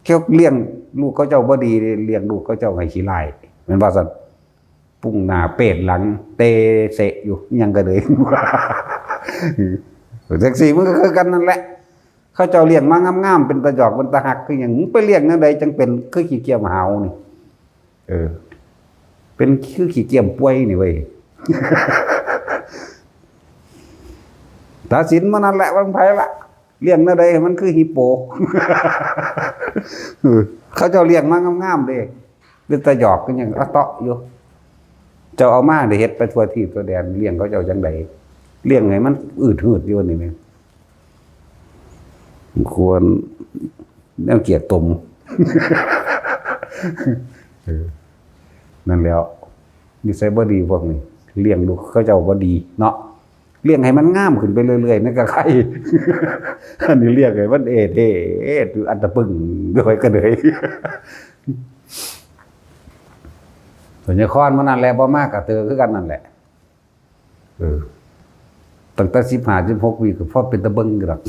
ເຈົ້າລ້ຽງລູກເຂົາເຈົ້າບໍ່ດີ ລ້ຽງລູກເຂົາເຈົ້າໃຫ້ຂີ້ຮ້າຍ ແມ່ນວ່າຊັ້ນ? ປຸ້ງໜ້າເປດຫຼັງ ເຕເສະຢູ່ ຫຍັງກະເລີຍ ຈັ່ງຊີ້. ມັນກໍຄືກັນນັ້ນແຫຼະ ເຂົາເຈົ້າລ້ຽງມາງາມໆ ເປັນຕາຢອກເປັນຕາຮັກຄືຫຍັງ ໄປລ້ຽງແນວໃດຈັ່ງເປັນຄືຂີ້ກ້ຽມຫາວນີ້? ເອີ ເປັນຄືຂີ້ກ້ຽມປ່ວຍນີ້ເວີຍ. ຕັດສິນມານັ້ນແຫຼະ ວ່າໃຜລະ ລ້ຽງແນວໃດໃຫ້ມັນຄືຮິບໂປ. ເອີ ເຂົາເຈົ້າລ້ຽງມາງາມໆເດ້ ເປັນຕາຢອກຄືຫຍັງ ອະເຕາະຢູ່. ເຈົ້າເອົາມາໄດ້ເຮັດໄປທົ່ວທີບທົ່ວແດນ ລ້ຽງເຂົາເຈົ້າຈັ່ງໃດ? ລ້ຽງໃຫ້ມັນອືດຫືດຢູ່ນີ້ແມ່ນ ຄວນແນວກຽດຕົມ. ເອີ ນັ້ນແຫຼ້ວ ນິໄສບໍ່ດີພວກນີ້ ລ້ຽງລູກເຂົາເຈົ້າບໍ່ດີເນາະ. ລ້ຽງໃຫ້ມັນງາມຂຶ້ນໄປເລື້ອຍໆ ນັ້ນກໍໄຄ. ອັນນີ້ລ້ຽງໃຫ້ມັນເອເທ ອັດຕະປຶງ ໂດຍກະເດີຍ. ພະຍາຄອນມື້ນັ້ນແຫຼະ ບໍ່ມາກະເຕີຄືກັນນັ້ນແຫຼະ. ເອີ ຕັ້ງແຕ່ສິບຫ້າ ສິບຫົກປີກໍພໍເປັນຕາເບິ່ງຢູ່ດອກ.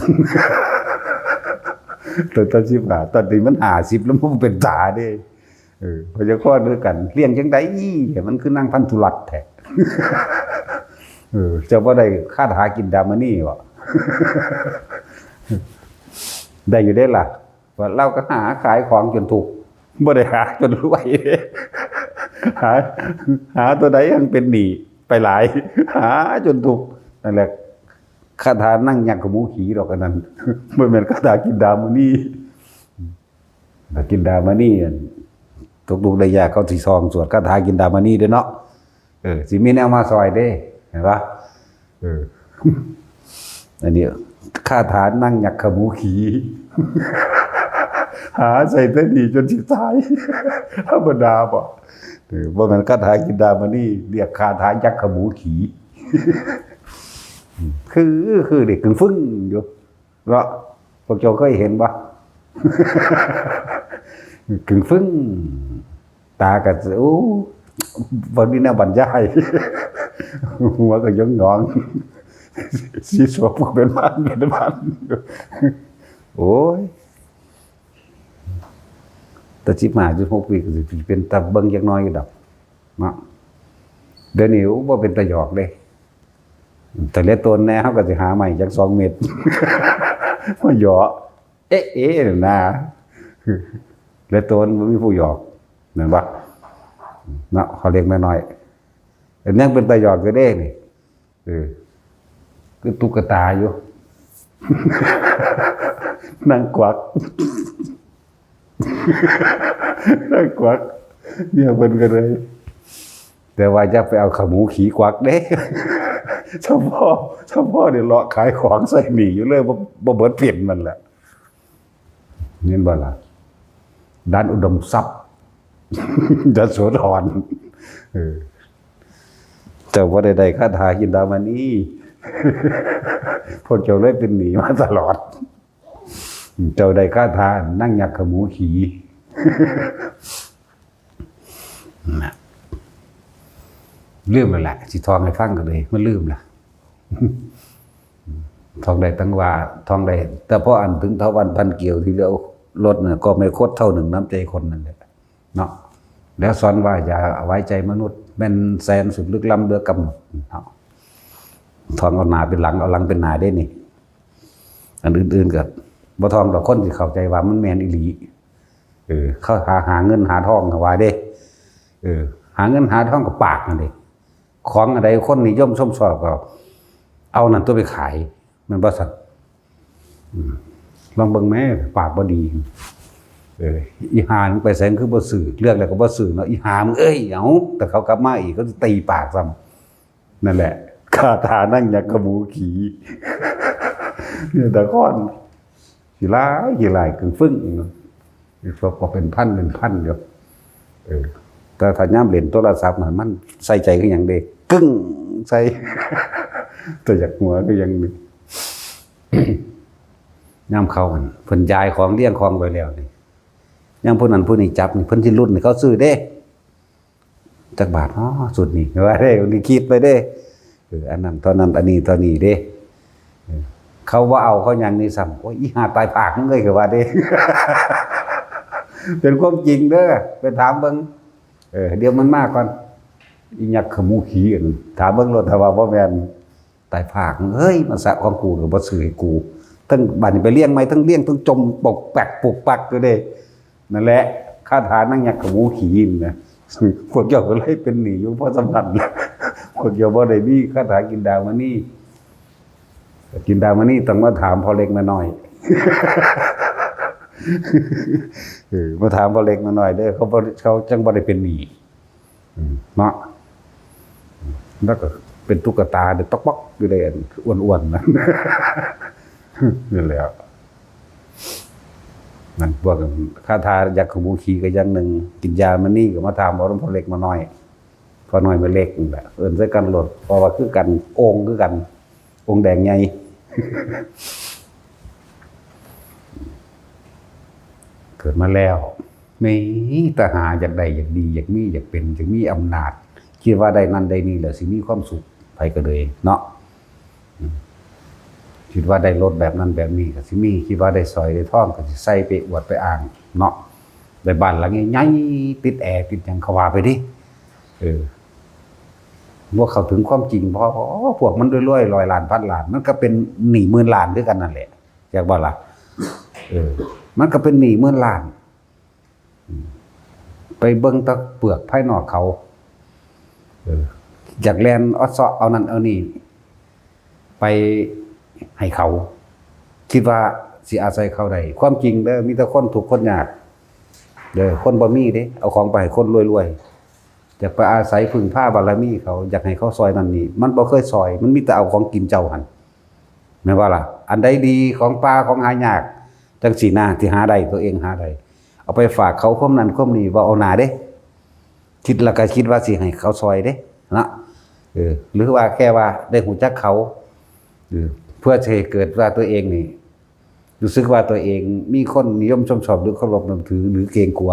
ຕັ້ງແຕ່ສິບຫ້າ ຕອນນີ້ມັນຫ້າສິບແລ້ວ ມັນບໍ່ເປັນຕາເດ້. ເອີ ພະຍາຄອນຄືກັນ ລ້ຽງຈັ່ງໃດໃຫ້ມັນຄືນາງພັນທຸລັດແທ້? ເອີ ເຈົ້າບໍ່ໄດ້ຄາຖາກິນດາມະນີບໍ? ໄດ້ຢູ່ເດ້ລະ. ວ່າລາວກໍຫາຂາຍຂອງຈົນທຸກ ບໍ່ໄດ້ຫາຈົນລວຍເດ້. ຫາ ຫາຕົວໃດຍັງເປັນໜີ້ໄປຫຼາຍ ຫາຈົນທຸກ. ນັ້ນແຫຼະ ຄາຖານາງຍັກຂະໝູຂີ້ດອກ ອັນນັ້ນ ບໍ່ແມ່ນຄາຖາກິນດາມະນີ. ກິນດາມະນີ ອັນ ຕົກທຸກໄດ້ຍາກ ເຂົາຊິຊ່ອງສວດຄາຖາກິນດາມະນີເດ້ເນາະ. ເອີ ຊິມີແນວມາຊ່ອຍເດ້ ເຫັນປະ? ເອີ ອັນນີ້ຄາຖານາງຍັກຂະໝູຂີ້ ຫາໃສ່ແຕ່ໜີ້ຈົນຊິຕາຍ ທຳມະດາບໍ? ເອີ ບໍ່ແມ່ນຄາຖາກິນດາມະນີ ລຽກຄາຖາຍັກຂະໝູຂີ້. ຄື ຄືເດັກກຶ່ງຟຶ້ງຢູ່ ເນາະ. ພວກເຈົ້າເຄີຍເຫັນບໍ່? ກຶ່ງຟຶ້ງ ຕາກໍ ໂອ້ ບໍ່ມີແນວບັນຍາຍ ຫົວກໍຢອງໆ ສີສົບກໍເປັນພັນເປັນພັນ. ໂອ້ຍ ແຕ່ສິບຫ້າ ສິບຫົກປີກໍຊິເປັນຕາເບິ່ງຈັກໜ້ອຍຢູ່ດອກເນາະ. ດຽວນີ້ ໂອ້ ບໍ່ເປັນຕາຢອກເດ້. ແຕ່ເລະຕົນແນ່ ເຮົາກໍຊິຫາໄມ້ຈັກສອງເມັດ ມາຢໍ້ ເອະເອ ນະ. ເລະຕົນບໍ່ມີຜູ້ຢອກ ແມ່ນບໍ່? ເນາະ ເຂົາເລັກນ້ອຍ ຍັງເປັນຕາຢອກຢູ່ເດ້ນີ້. ເອີ ຄືຕຸກກະຕາຢູ່ ນາງກວັກ ນາງກວັກ ເມຍເພິ່ນກໍເລີຍ ແຕ່ວ່າຢ່າໄປເອົາຂະໝູຂີ້ກວັກເດ້. ສະເພາະ ສະເພາະນີ້ເລາະຂາຍຂອງໃຊ້ໜີ້ຢູ່ເລີຍ ບໍ່ ບໍ່ເບິດເພັນມັນແຫຼະ. ເຫັນບໍ່ລະ? ດ້ານອຸດົມຊັບ ຈະໂສທອນ ເອີ ເຈົ້າບໍ່ໄດ້ໄດ້ຄາຖາກິນດາມະນີ ພວກເຈົ້າເລີຍເປັນໜີ້ມາຕະຫຼອດ. ເຈົ້າໄດ້ຄາຖານາງຍັກຂະໝູຂີ້ ນະ ລືມແລ້ວລະ ຊິທ່ອງໃຫ້ຟັງກໍເລີຍ ມັນລືມລະ. ທ່ອງໄດ້ຕັ້ງວ່າ ທ່ອງໄດ້ ແຕ່ພໍອັນເຖິງເຖົ້າວັນພັນກຽວ ທີ່ເລີຍລົດນະ ກໍແມ່ນຄົດເທົ່າໜຶ່ງ ນ້ຳໃຈຄົນນັ້ນແຫຼະເນາະ. ແລ້ວສອນວ່າ ຢ່າໄວ້ໃຈມະນຸດ ແມ່ນແສນສຸດລຶກລ້ຳເຫຼືອກຳນົດເນາະ. ທ່ອງເອົາໜ້າເປັນຫຼັງ ເອົາຫຼັງເປັນໜ້າເດ້ນີ້. ອັນອື່ນໆກໍບໍ່ທ່ອງດອກ ຄົນຊິເຂົ້າໃຈວ່າມັນແມ່ນອີ່ຫຼີ. ເອີ ເຂົາຫາ ຫາເງິນຫາທອງວ່າເດ້. ເອີ ຫາເງິນຫາທອງກໍປາກນັ້ນເດ້. ຂອງອັນໃດຄົນນິຍົມຊົມຊອບກໍເອົານັ້ນຕົວໄປຂາຍ ແມ່ນບໍ່ຊັ້ນ? ອືມ ລອງເບິ່ງແມ້ ປາກບໍ່ດີ. ເອີ ອີຫ່າມຶງໄປໃສ ຄືບໍ່ຊື້ ເລືອກແລ້ວກໍບໍ່ຊື້ເນາະ ອີຫ່າມຶງເອີຍ. ເອົ້າ ແຕ່ເຂົາກັບມາອີກ ເຂົາຊິຕີປາກຊ້ຳ. ນັ້ນແຫຼະ ຄາຖານາງຍັກຂະໝູຂີ້ ເນຍ ຕະຄອນ ຂີ້ຮ້າຍ ຂີ້ຮ້າຍ ກຶ່ງຟຶ້ງເນາະ. ສົບກໍເປັນພັນເປັນພັນຢູ່. ເອີ ແຕ່ຖ້າຍາມຫຼິ້ນໂທລະສັບນັ້ນ ມັນໃສ່ໃຈຄືຫຍັງເດ້ ກຶ້ງໃສ່ ແຕ່ຢາກຫົວຄືຫຍັງນີ້. ຍາມເຂົາຫັ້ນ ເພິ່ນຢາຍຂອງລຽງຂອງໄວ້ແລ້ວນີ້ ຍາມຜູ້ນັ້ນຜູ້ນີ້ຈັບນີ້ ເພິ່ນຊິລຸ້ນໃຫ້ເຂົາຊື້ເດ້. ຈັກບາດເນາະຊຸດນີ້ ວ່າເດ້ ນີ້ຄິດໄປເດ້. ເອີ ອັນນັ້ນເທົ່ານັ້ນ ອັນນີ້ເທົ່ານີ້ເດ້. ເອີ ເຂົາບໍ່ເອົາ ເຂົາຫຍັງນີ້ຊ້ຳ. ໂອ້ຍ ອີຫ່າຕາຍຜາກເອີຍ ເຂົາວ່າເດ້. ເປັນຄວາມຈິງເດີ ໄປຖາມເບິ່ງ. ເອີ ດຽວມັນມາກ່ອນ ອີຫຍັກຂະໝູຂີ້ ອັນນັ້ນ ຖາມເບິ່ງໂລດ ຖ້າວ່າບໍ່ແມ່ນ ຕາຍຜາກ ເຮີ້ຍ ມາສະຂອງກູ ກໍບໍ່ຊື້ໃຫ້ກູ. ທັງບາດນີ້ໄປລ້ຽງໃໝ່ ທັງລ້ຽງ ທັງຈົ່ມປົກແປັກປຸກປັກຢູ່ເດ້. ນັ້ນແຫຼະ ຄາຖານາງຍັກຂະໝູຂີ້ນະ ພວກເຈົ້າກໍເລີຍເປັນໜີ້ຢູ່ພໍສ່ຳນັ້ນ. ພວກເຈົ້າບໍ່ໄດ້ມີຄາຖາກິນດາມະນີ. ກິນດາມະນີຕ້ອງມາຖາມພໍ່ເລັກແມ່ນ້ອຍ. ເອີ ມາຖາມພໍ່ເລັກແມ່ນ້ອຍເດີ ເຂົາບໍ່ ເຂົາຈັ່ງບໍ່ໄດ້ເປັນໜີ້. ອືມ ເນາະ ແລ້ວກໍເປັນຕຸກກະຕາເດ້ ຕອກປອກຢູ່ເດ້ ອ້ວນໆ ນັ້ນ ນັ້ນແຫຼະ. ນັ້ນ ພວກຄາຖາຍັກຂະໝູຂີ້ກໍຢ່າງໜຶ່ງ ກິນຢາມະນີກໍມາຖາມເອົານຳພໍ່ເລັກມານ້ອຍ ພໍ່ນ້ອຍແມ່ເລັກນີ້ແຫຼະ ເອີ້ນໃສ່ກັນໂລດ ເພາະວ່າຄືກັນ ໂອ່ງຄືກັນ. ອົງແດງໃຫຍ່ ເກີດມາແລ້ວ ມີແຕ່ຫາຢາກໄດ້ ຢາກດີ ຢາກມີ ຢາກເປັນ ຢາກມີອຳນາດ ຄິດວ່າໄດ້ນັ້ນໄດ້ນີ້ແລ້ວຊິມີຄວາມສຸກ ໃຜກໍເລີຍເນາະ ອືມ ຄິດວ່າໄດ້ລົດແບບນັ້ນແບບນີ້ກໍຊິມີ ຄິດວ່າໄດ້ສ້ອຍໄດ້ທອງກໍຊິໃສ່ໄປອວດໄປອ້າງເນາະ ໄດ້ບ້ານຫຼັງໃຫຍ່ໆ ຕິດແອ ຕິດຫຍັງ ເຂົາວ່າໄປເດ ເອີ ບໍ່ເຂົ້າເຖິງຄວາມຈິງ ເພາະພວກມັນລວຍໆ ຮ້ອຍລ້ານ ພັນລ້ານ ມັນກໍເປັນໜີ້ໝື່ນລ້ານຄືກັນນັ້ນແຫຼະ ຈັກບໍ່ລະ ເອີ ມັນກໍເປັນໜີ້ໝື່ນລ້ານ ອືມ ໄປເບິ່ງແຕ່ເປືອກພາຍນອກເຂົາ ເອີ ຢາກແລ່ນອອດເຊາະເອົານັ້ນເອົານີ້ ໄປໃຫ້ເຂົາ ຄິດວ່າຊິອາໄສເຂົາໄດ້ ຄວາມຈິງເດີ ມີແຕ່ຄົນທຸກຄົນຍາກເດີ ຄົນບໍ່ມີເດ້ ເອົາຂອງໄປໃຫ້ຄົນລວຍໆ ຢາກໄປອາໄສເພິ່ງພາບາລະມີເຂົາ ຢາກໃຫ້ເຂົາຊ່ອຍນັ້ນນີ້ ມັນບໍ່ເຄີຍຊ່ອຍ ມັນມີແຕ່ເອົາຂອງກິນເຈົ້າຫັ້ນ ແມ່ນບໍ່ລະ? ອັນໃດດີ ຂອງປ່າ ຂອງຫາຍາກ ຈັ່ງຊີ້ນະ ທີ່ຫາໄດ້ ຕົວເອງຫາໄດ້ ເອົາໄປຝາກເຂົາ ຄວາມນັ້ນຄວາມນີ້ ເວົ້າເອົາໜ້າເດ້ ຄິດແລ້ວກໍຄິດວ່າຊິໃຫ້ເຂົາຊ່ອຍເດ້ເນາະ ເອີ ຫຼືວ່າແຄ່ວ່າໄດ້ຮູ້ຈັກເຂົາ ເອີ ເພື່ອຊິໃຫ້ເກີດວ່າຕົວເອງນີ້ ຮູ້ສຶກວ່າຕົວເອງມີຄົນນິຍົມຊົມຊອບ ຫຼືເຄົາລົບນັບຖື ຫຼືເກງກົວ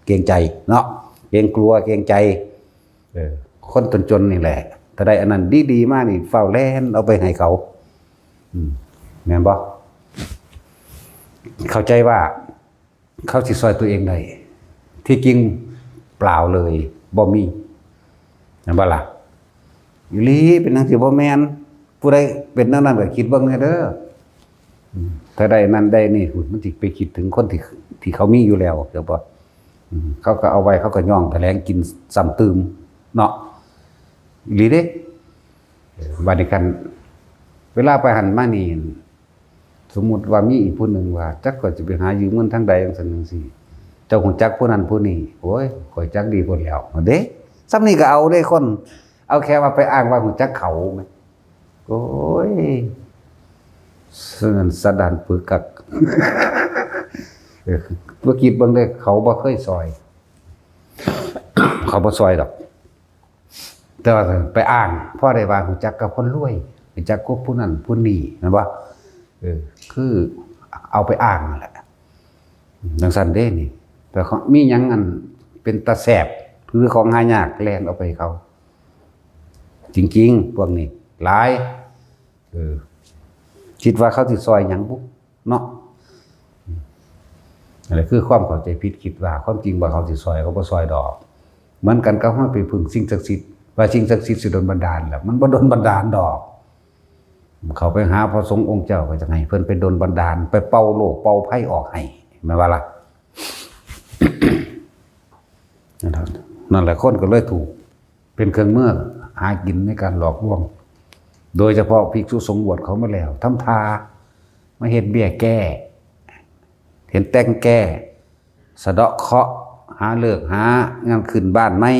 ເກງໃຈເນາະ ເກງກົວ ເກງໃຈ ເອີ ຄົນຈົນໆນີ້ແຫຼະ ຖ້າໄດ້ອັນນັ້ນດີໆມານີ້ ຟ້າວແລ່ນເອົາໄປໃຫ້ເຂົາ ອືມ ແມ່ນບໍ່? ເຂົ້າໃຈວ່າ ເຂົາຊິຊ່ອຍຕົວເອງໄດ້ ທີ່ຈິງເປົ່າເລີຍ ບໍ່ມີ ແມ່ນບໍ່ລະ? ອີ່ຫຼີ ເປັນຈັ່ງຊີ້ບໍ່ແມ່ນ ຜູ້ໃດເປັນແນວນັ້ນກໍຄິດເບິ່ງແດ່ເດີ ອືມ ຖ້າໄດ້ນັ້ນໄດ້ນີ້ ພຸ້ນ ມັນຊິໄປຄິດເຖິງຄົນທີ່ ທີ່ເຂົາມີຢູ່ແລ້ວ ເຈົ້າບໍ່? ອືມ ເຂົາກໍເອົາໄວ້ ເຂົາກໍຍ່ອງຖະແຫຼງກິນຊ້ຳຕື່ມເນາະ ອີ່ຫຼີເດ້ ເອີ ບາດນີ້ຄັນ ເວລາໄປຫັ້ນມານີ້ ສົມມຸດວ່າມີອີກຜູ້ໜຶ່ງວ່າ ຈັກຂ້ອຍຊິໄປຫາຢືມເງິນທາງໃດ ຈັ່ງຊັ້ນຈັ່ງຊີ້ ເຈົ້າຮູ້ຈັກຜູ້ນັ້ນຜູ້ນີ້? ໂອ້ຍ ຂ້ອຍຈັກດີໂພດແລ້ວ ເດ້ ສ່ຳນີ້ກໍເອົາເດ້ຄົນ ເອົາແຄ່ວ່າໄປອ້າງວ່າຮູ້ຈັກເຂົາ ໂອ້ຍ ສະນັ້ນສະດານປຶກກັກ ເອີ ບໍ່ຄິດເບິ່ງເດ້ ເຂົາບໍ່ເຄີຍຊ່ອຍ ເຂົາບໍ່ຊ່ອຍດອກ. ແຕ່ວ່າໄປອ້າງ ພໍໄດ້ວ່າຮູ້ຈັກກັບຄົນລວຍ ຮູ້ຈັກກັບຜູ້ນັ້ນຜູ້ນີ້ ແມ່ນບໍ່? ເອີ ຄືເອົາໄປອ້າງນັ້ນແຫຼະ ຈັ່ງຊັ້ນເດ້ນີ້ ແຕ່ມີຫຍັງອັນເປັນຕາແຊບ ຫຼືຂອງຫາຍາກ ແລ່ນເອົາໄປໃຫ້ເຂົາ ຈິງໆ ພວກນີ້ຫຼາຍ ເອີ ຄິດວ່າເຂົາຊິຊ່ອຍຫຍັງບຸ? ເນາະ ອັນນີ້ຄືຄວາມເຂົ້າໃຈຜິດ ຄິດວ່າຄວາມຈິງວ່າເຂົາຊິຊ່ອຍ ເຂົາບໍ່ຊ່ອຍດອກ ເໝືອນກັນກັບເຮົາໄປເພິ່ງສິ່ງສັກສິດ ວ່າສິ່ງສັກສິດຊິດົນບັນດານ ແລ້ວມັນບໍ່ດົນບັນດານດອກ ເຂົາໄປຫາພະສົງອົງເຈົ້າ ກໍຈະໃຫ້ເພິ່ນໄປດົນບັນດານ ໄປເປົ່າໂລກເປົ່າໄພອອກໃຫ້ ແມ່ນບໍ່ລະ? ນັ້ນແຫຼະ ຄົນກໍເລີຍຖືກ ເປັນເຄື່ອງມືຫາກິນໃນການຫຼອກລວງ ໂດຍສະເພາະພິກສຸສົງບວດເຂົ້າມາແລ້ວ ທຳທ່າມາເຮັດເບ້ຍແກ້ ເຮັດແຕ່ງແກ້ ສະເດາະເຄາະ ຫາເລີກຫາງານຂຶ້ນບ້ານໃໝ່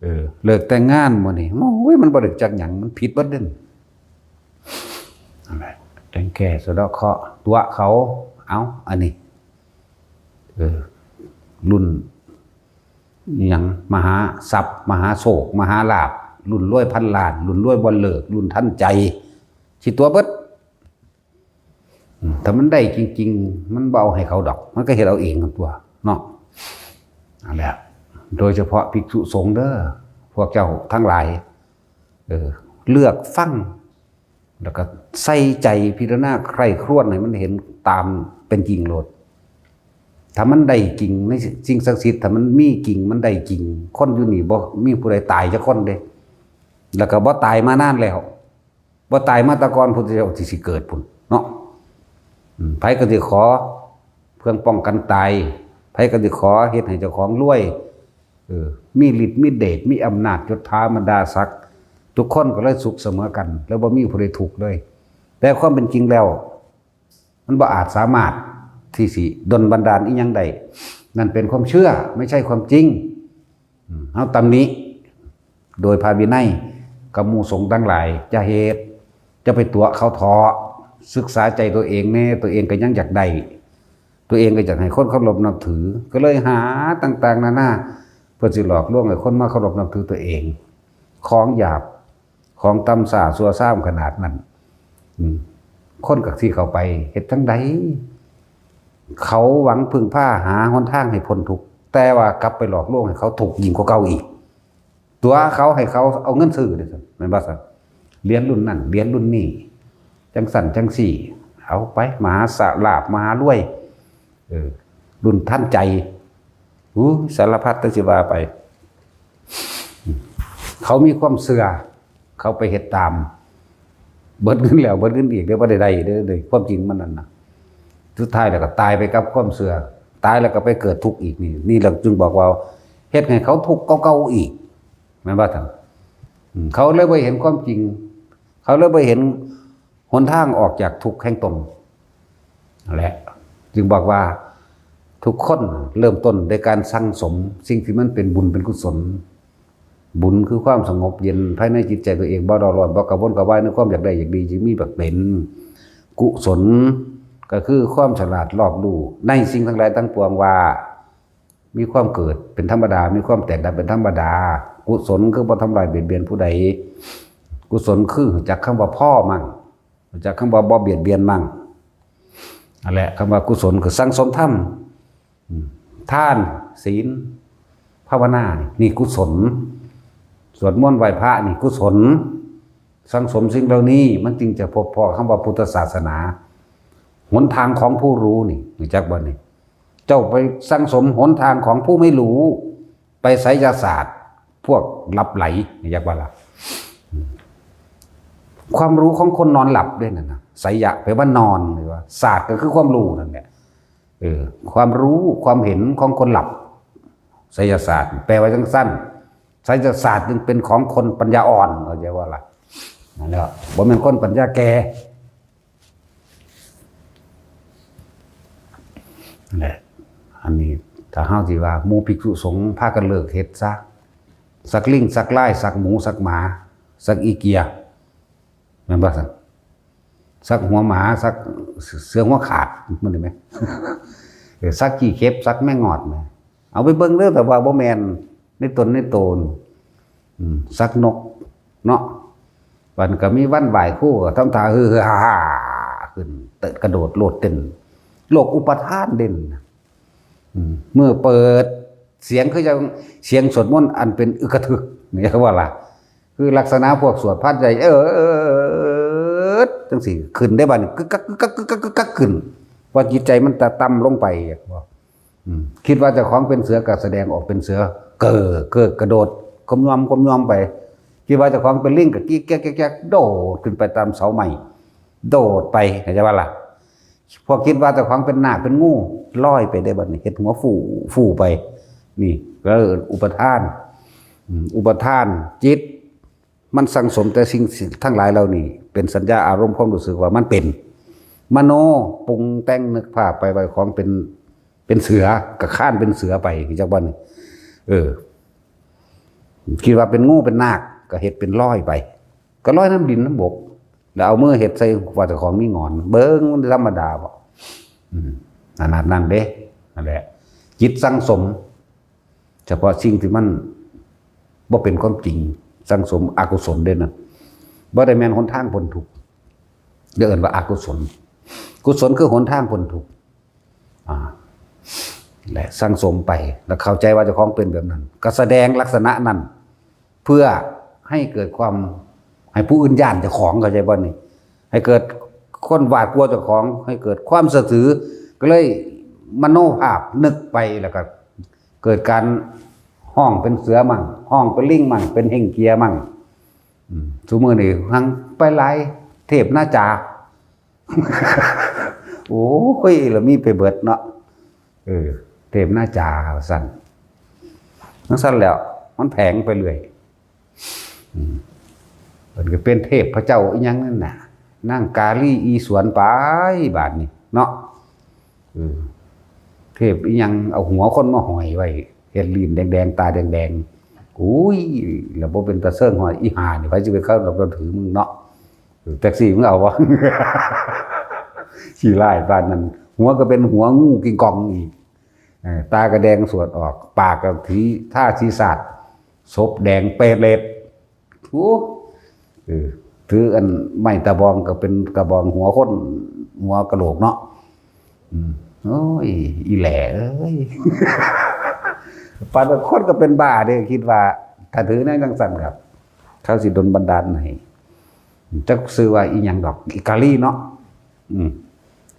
ເອີ ເລີກແຕ່ງງານໝູ່ນີ້ ໂອ້ຍ ມັນບໍ່ໄດ້ຈັກຫຍັງ ມັນຜິດເບິດເດ້ ນັ້ນແຫຼະ ແຕ່ງແກ້ ສະເດາະເຄາະ ຕົວະເຂົາ ເອົາ ອັນນີ້ ເອີ ລຸ້ນ ອີຫຍັງ ມະຫາຊັບ ມະຫາໂຊກ ມະຫາລາບ ລຸ້ນລວຍພັນລ້ານ ລຸ້ນລວຍບ່ອນເລີກ ລຸ້ນທັນໃຈ ຊິຕົວະເບິດ ອືມ ຖ້າມັນໄດ້ຈິງໆ ມັນບໍ່ເອົາໃຫ້ເຂົາດອກ ມັນກໍເຮັດເອົາເອງຫັ້ນຕົວະເນາະ ນັ້ນແຫຼະ ໂດຍສະເພາະພິກສຸສົງເດີ ພວກເຈົ້າທັງຫຼາຍ ເອີ ເລືອກຟັງ ແລ້ວກໍໃສ່ໃຈພິຈາລະນາໃຄຮ່ຄວນໃຫ້ມັນເຫັນຕາມເປັນຈິງໂລດ ຖ້າມັນໄດ້ຈິງໃນສິ່ງສັກສິດ ຖ້າມັນມີຈິງ ມັນໄດ້ຈິງ ຄົນຢູ່ນີ້ບໍ່ມີຜູ້ໃດຕາຍຈັກຄົນເດ້ ແລ້ວກໍບໍ່ຕາຍມານານແລ້ວ ບໍ່ຕາຍມາແຕ່ກ່ອນພຸດທະເຈົ້າທີ່ຊິເກີດພຸ້ນເນາະ ອືມ ໃຜກໍຊິຂໍເຄື່ອງປ້ອງກັນຕາຍ ໃຜກໍຊິຂໍເຮັດໃຫ້ເຈົ້າຂອງລວຍ ເອີ ມີລິດມີເດດ ມີອຳນາດຍົດຖາບັນດາສັກ ທຸກຄົນກໍເລີຍສຸກສະເໝີກັນ ແລ້ວບໍ່ມີຜູ້ໃດທຸກເລີຍ ແຕ່ຄວາມເປັນຈິງແລ້ວ ມັນບໍ່ອາດສາມາດທີ່ຊິດົນບັນດານອີ່ຫຍັງໄດ້ ນັ້ນເປັນຄວາມເຊື່ອ ໄມ່ໃຊ່ຄວາມຈິງ ອືມ ເຮົາຕຳໜິໂດຍພະວິໄນກັບໝູ່ສົງທັງຫຼາຍ ຢ່າເຮັດ ຢ່າໄປຕົວະເຂົາເຖາະ ສຶກສາໃຈຕົວເອງແດ່ ຕົວເອງກໍຍັງຢາກໄດ້ ຕົວເອງກໍຢາກໃຫ້ຄົນເຄົາລົບນັບຖື ກໍເລີຍຫາຕ່າງໆນານາ ເພື່ອຊິຫຼອກລວງໃຫ້ຄົນມາເຄົາລົບນັບຖືຕົວເອງ ຂອງຫຍາບ ຂອງຕ່ຳຊ້າຊົ່ວຊາມຂະໜາດນັ້ນ ອືມ ຄົນກໍຊິເຂົ້າໄປເຮັດຈັ່ງໃດ? ເຂົາຫວັງເພິ່ງພາຫາຫົນທາງໃຫ້ພົ້ນທຸກ, ແຕ່ວ່າກັບໄປຫຼອກລວງໃຫ້ເຂົາທຸກຍິ່ງກວ່າເກົ່າອີກ. ຕົວະເຂົາໃຫ້ເຂົາເອົາເງິນຊື້ເດ້ຊັ້ນ ແມ່ນບໍ່ຊັ້ນ? ຫຼຽນລຸ້ນນັ້ນ ຫຼຽນລຸ້ນນີ້ ຈັ່ງຊັ້ນຈັ່ງຊີ້ ເອົາໄປ ມະຫາສະ ລາບມະຫາລວຍ ເອີ ລຸ້ນທັນໃຈ ໂອ້ ສາລະພັດ ແຕ່ຊິວ່າໄປ. ເຂົາມີຄວາມເຊື່ອ ເຂົາໄປເຮັດຕາມ ເບິດເງິນແລ້ວເບິດເງິນອີກ ເດ້ ບໍ່ໄດ້ໄດ້ເດ້ ເດ້ ຄວາມຈິງມັນນັ້ນນະ ສຸດທ້າຍແລ້ວກໍຕາຍໄປກັບຄວາມເຊື່ອ ຕາຍແລ້ວກໍໄປເກີດທຸກອີກ. ນີ້ ນີ້ແຫຼະຈຶ່ງບອກວ່າ ເຮັດໃຫ້ເຂົາທຸກກວ່າເກົ່າອີກ ແມ່ນບໍ່ທ່ານ? ອືມ ເຂົາເລີຍບໍ່ເຫັນຄວາມຈິງ ເຂົາເລີຍບໍ່ເຫັນຫົນທາງອອກຈາກທຸກແຫ່ງຕົນ ແລະ ຈຶ່ງບອກວ່າ ທຸກຄົນເລີ່ມຕົ້ນດ້ວຍການສັ່ງສົມສິ່ງທີ່ມັນເປັນບຸນເປັນກຸສົນ. ບຸນຄືຄວາມສະຫງົບເຢັນພາຍໃນຈິດໃຈຕົວເອງ ບໍ່ເດືອດຮ້ອນ ບໍ່ກະວົນກະວາຍໃນຄວາມຢາກໄດ້ຢາກດີ ຈຶ່ງມີບັກເປັນ. ກຸສົນກໍຄືຄວາມສະຫຼາດລອບຮູ້ໃນສິ່ງທັງຫຼາຍທັງປວງວ່າ ມີຄວາມເກີດເປັນທຳມະດາ ມີຄວາມແຕກດັບເປັນທຳມະດາ. ກຸສົນຄືບໍ່ທຳລາຍບຽດບຽນຜູ້ໃດ. ກຸສົນຄືຮູ້ຈັກຄຳວ່າພໍມັ້ງ ຮູ້ຈັກຄຳວ່າບໍ່ບຽດບຽນມັ້ງ. ນັ້ນແຫຼະ ຄຳວ່າກຸສົນຄືສັ່ງສົມທຳ ອືມ ທານ ສິນ ພາວະນາ ນີ້ ນີ້ກຸສົນ. ສວດມົນໄຫວ້ພະນີ້ກຸສົນ. ສັ່ງສົມສິ່ງເຫຼົ່ານີ້ ມັນຈຶ່ງຈະພົບພໍ້ຄຳວ່າພຸດທະສາສະໜາ. ຫົນທາງຂອງຜູ້ຮູ້ນີ້ ຮູ້ຈັກບໍ່ນີ້? ເຈົ້າໄປສັ່ງສົມຫົນທາງຂອງຜູ້ໄມ່ຮູ້ ໄປໄສຍະສາດ ພວກຫຼັບໄຫຼ ຢາກວ່າລະ ຄວາມຮູ້ຂອງຄົນນອນຫຼັບເດ້ນັ້ນນະ. ໄສຍະແປວ່ານອນ ຫຼືວ່າສາດກໍຄືຄວາມຮູ້ນັ້ນແຫຼະ. ເອີ ຄວາມຮູ້ຄວາມເຫັນຂອງຄົນຫຼັບ ໄສຍະສາດແປວ່າຈັ່ງຊັ້ນ. ໄສຍະສາດຈຶ່ງເປັນຂອງຄົນປັນຍາອ່ອນ ເຂົ້າໃຈບໍ່ລະ? ນັ້ນແຫຼະ ບໍ່ແມ່ນຄົນປັນຍາແກ່. ນັ້ນແຫຼະ ອັນນີ້ຖ້າເຮົາຊິວ່າ ໝູ່ພິກສຸສົງພາກັນເລີກເຮັດຊະ ສັກລິງ ສັກລາຍ ສັກໝູ ສັກໝາ ສັກອີເກຍ ແມ່ນບໍ່ຊັ້ນ? ສັກຫົວໝາ ສັກເສືອຫົວຂາດ ມັນໄດ້ແມ່ນ ເອີ ສັກຂີ້ເຂັບ ສັກແມງງອດ ເອົາໄປເບິ່ງເດີ ແຕ່ວ່າບໍ່ແມ່ນໃນຕົນໃນໂຕ. ອືມ ສັກນົກເນາະ ບັດກໍມີວັນໄຫວ້ຄູ ກໍທຳທ່າຮືໆ ຮາໆ ຂຶ້ນ ເຕີນກະໂດດໂລດເຕັ້ນ ໂລກອຸປະທານເດັ່ນ. ອືມ ເມື່ອເປີດສຽງຄືຈັ່ງສຽງສວດມົນອັນເປັນອຶກກະທຶກ ເຫັນບໍ່ລະ? ຄືລັກສະນະພວກສວດພາດໃຫຍ່ ເອີດ ຈັ່ງຊີ້ ຂຶ້ນໄດ້ບັດນີ້ ກຶກກັກ ກຶກກັກ ກຶກກັກ ກຶກກັກ ຂຶ້ນ ເພາະຈິດໃຈມັນຕະຕ່ຳລົງໄປ ອືມ ຄິດວ່າເຈົ້າຂອງເປັນເສືອກໍສະແດງອອກເປັນເສືອ ເກີ ເກີກະໂດດ ກົມຍອມ ກົມຍອມໄປ ຄິດວ່າເຈົ້າຂອງເປັນລິງກໍກີ້ແກ໊ກໆ ໂດດຂຶ້ນໄປຕາມເສົາໄມ້ ໂດດໄປ ເຂົ້າໃຈບໍ່ລະ? ພວກຄິດວ່າເຈົ້າຂອງເປັນນາກເປັນງູ ລອຍໄປໄດ້ບັດນີ້ ເຮັດຫົວຟູ ຟູໄປ ນີ້ກໍເອີ້ນອຸປະທານ. ອືມ ອຸປະທານຈິດ ມັນສັ່ງສົມແຕ່ສິ່ງທັງຫຼາຍເຫຼົ່ານີ້ ເປັນສັນຍາອາລົມຄວາມຮູ້ສຶກວ່າມັນເປັນ ມະໂນປຸງແຕ່ງນຶກພາບໄປວ່າຂອງເປັນ ເປັນເສືອ ກໍຄານເປັນເສືອໄປ ຮູ້ຈັກບໍ່ນີ້? ເອີ ຄິດວ່າເປັນງູເປັນນາກ ກໍເຮັດເປັນລອຍໄປ ກໍລອຍນຳດິນນຳບົກ ແລ້ວເອົາມືເຮັດໃສ່ວ່າເຈົ້າຂອງມີງອນ ເບິ່ງມັນທຳມະດາບໍ່? ອືມ ຂະໜາດນັ້ນເດ້. ນັ້ນແຫຼະ ຈິດສັ່ງສົມ ສະເພາະສິ່ງທີ່ມັນບໍ່ເປັນຄວາມຈິງ ສັງສົມອະກຸສົນເດ້ນະ ບໍ່ໄດ້ແມ່ນຫົນທາງພົ້ນທຸກ ເອີ້ນວ່າອະກຸສົນ. ກຸສົນຄືຫົນທາງພົ້ນທຸກ ອາ ແລະ ສັງສົມໄປ ແລ້ວເຂົ້າໃຈວ່າເຈົ້າຂອງເປັນແບບນັ້ນ ກໍສະແດງລັກສະນະນັ້ນ ເພື່ອໃຫ້ເກີດຄວາມ ໃຫ້ຜູ້ອື່ນຢ້ານເຈົ້າຂອງ ເຂົ້າໃຈບໍ່ນີ້? ໃຫ້ເກີດຄົນຫວາດກົວເຈົ້າຂອງ ໃຫ້ເກີດຄວາມສະຖື ກໍເລີຍມະໂນພາບນຶກໄປ ແລ້ວກໍເກີດການຮ້ອງເປັນເສືອໝັ້ງ ຮ້ອງເປັນລິງໝັ້ງ ເປັນເຫັ່ງເກຍໝັ້ງ. ອືມ ຊຸມື້ນີ້ຮັ່ງໄປຫຼາຍ ເທບນາຈາ ໂອ້ຍ ລະມີໄປເບິດເນາະ ເອີ ເທບນາຈາວ່າຊັ້ນ ຈັ່ງຊັ້ນແລ້ວ ມັນແຜງໄປເລື້ອຍ. ອືມ ເພິ່ນກໍເປັນເທບພະເຈົ້າອີ່ຫຍັງນັ້ນນະ ນາງກາລີອີສວນໄປ ບາດນີ້ເນາະ ເອີ ເທບອີ່ຫຍັງເອົາຫົວຄົນມາຫ້ອຍໄວ້ ເຮັດລີ້ນແດງໆ ຕາແດງໆ ໂອ້ຍ ລະບໍ່ເປັນຕາເຊີງ ຫ້ອຍອີຫ່ານີ້ ໃຜຊິໄປເຄົານັບຖືມຶງເນາະ. ແທັກຊີ ມຶງເອົາບໍ່? ຂີ້ຮ້າຍປານນັ້ນ ຫົວກໍເປັນຫົວງູກິງກອງອີກ ເອີ ຕາກໍແດງສວດອອກ ປາກກໍຖີ ທາສີສາດ ສົບແດງເປເລດ ໂອ້ ເອີ ຖືອັນໄມ້ຕະບອງກໍເປັນກະບອງຫົວຄົນ ຫົວກະໂຫຼກເນາະ. ອືມ ໂອ້ຍ ອີແຫຼເອີຍ ປານບາງຄົນກໍເປັນບ້າເດ້ ຄິດວ່າຖ້າຖືແນວຈັ່ງຊັ້ນກໍ ເຂົາຊິດົນບັນດານໃຫ້ ຈັກຊື່ວ່າອີ່ຫຍັງດອກ ອີກາລີເນາະ. ອືມ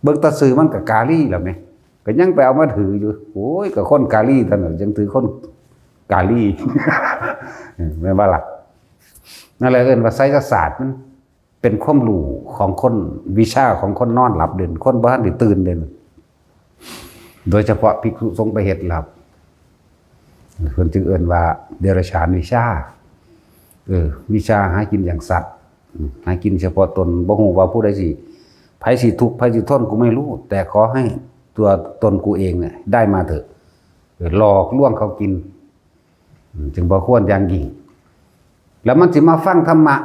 ເບິ່ງແຕ່ຊື່ມັນກໍກາລີແລ້ວແມະ ກໍຍັງໄປເອົາມາຖືຢູ່. ໂອ້ຍ ກໍຄົນກາລີເທົ່ານັ້ນ ຍັງຖືຄົນກາລີ ເອີ ແມ່ນບໍ່ລະ? ນັ້ນແຫຼະ ເອີ້ນວ່າໄສຍະສາດ ມັນເປັນຄວາມຮູ້ຂອງຄົນ ວິຊາຂອງຄົນນອນຫຼັບເດັ່ນ ຄົນບໍ່ທັນໄດ້ຕື່ນເດັ່ນ. ໂດຍສະເພາະພິກສຸສົງໄປເຮັດແລ້ວ ເພິ່ນຈຶ່ງເອີ້ນວ່າເດຍລະສານວິຊາ. ເອີ ວິຊາຫາກິນຢ່າງສັດ ຫາກິນສະເພາະຕົນ ບໍ່ຮູ້ວ່າຜູ້ໃດຊິ ໃຜຊິທຸກ ໃຜຊິທົນ ກູບໍ່ຮູ້ ແຕ່ຂໍໃຫ້ຕົວຕົນກູເອງນະໄດ້ມາເຖາະ. ເອີ ຫຼອກລວງເຂົາກິນ ອືມ ຈຶ່ງບໍ່ຄວນຢ່າງຍິ່ງ. ແລ້ວມັນຊິມາຟັງທຳມະ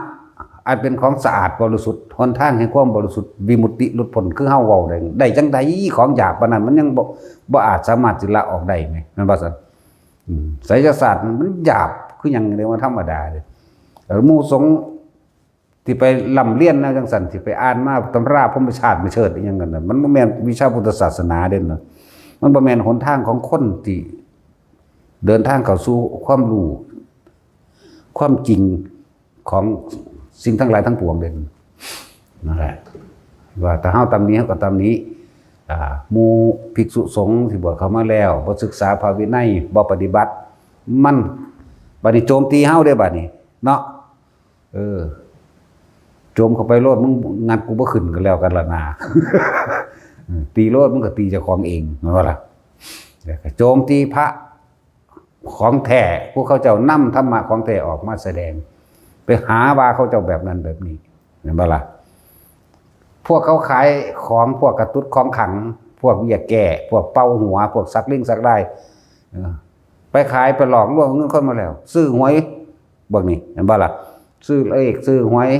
ອັນເປັນຂອງສະອາດບໍລິສຸດ ຫົນທາງແຫ່ງຄວາມບໍລິສຸດ ວິມຸດຕິ ຫຼຸດພົ້ນ ຄືເຮົາເວົ້າໄດ້ ໄດ້ຈັ່ງໃດ? ຂອງຫຍາບປານນັ້ນ ມັນຍັງບໍ່ ບໍ່ອາດສາມາດຊິລະອອກໄດ້ແມະ ແມ່ນບໍ່ຊັ້ນ? ອືມ ໄສຍະສາດມັນ ມັນຫຍາບຄືຫຍັງເດ້ ມັນທຳມະດາເດ້. ແລ້ວໝູ່ສົງທີ່ໄປລ່ຳລຽນແນວຈັ່ງຊັ້ນ ທີ່ໄປອ່ານມາຕຳລາພົມມະຊາດມາເຊີດອີ່ຫຍັງນັ້ນນະ ມັນບໍ່ແມ່ນວິຊາພຸດທະສາສະໜາເດ້ນະ ມັນບໍ່ແມ່ນຫົນທາງຂອງຄົນທີ່ເດີນທາງເຂົ້າສູ່ຄວາມຮູ້ ຄວາມຈິງຂອງສິ່ງທັງຫຼາຍທັງປວງເດ້. ນັ້ນແຫຼະ ວ່າຖ້າເຮົາຕຳໜິ ເຮົາກໍຕຳໜິ ອ່າ ໝູ່ພິກສຸສົງທີ່ບວດເຂົ້າມາແລ້ວ ບໍ່ສຶກສາພະວິໄນ ບໍ່ປະຕິບັດ ມັນ ບາດນີ້ໂຈມຕີເຮົາເດ້ ບາດນີ້ເນາະ. ເອີ ໂຈມເຂົ້າໄປໂລດ ມຶງງັດກູບໍ່ຂຶ້ນກໍແລ້ວກັນລະນາ. ເອີ ຕີໂລດ ມັນກໍຕີເຈົ້າຂອງເອງ ແມ່ນບໍ່ລະ? ແລ້ວກໍໂຈມຕີພະ ຂອງແທ້ ພວກເຂົາເຈົ້ານຳທຳມະຂອງແທ້ອອກມາສະແດງ ໄປຫາວ່າເຂົາເຈົ້າແບບນັ້ນແບບນີ້ ແມ່ນບໍ່ລະ? ພວກເຂົາຂາຍຂອງ ພວກກະຕຸດຂອງຂັງ ພວກເບ້ຍແກ້ ພວກເປົ່າຫົວ ພວກສັກລິງສັກລາຍ ເອີ ໄປຂາຍ ໄປຫຼອກລວງເງິນຄົນມາແລ້ວ ຊື້ຫວຍ ເບິ່ງນີ້ ແມ່ນບໍ່ລະ? ຊື້ເລກ ຊື້ຫວຍ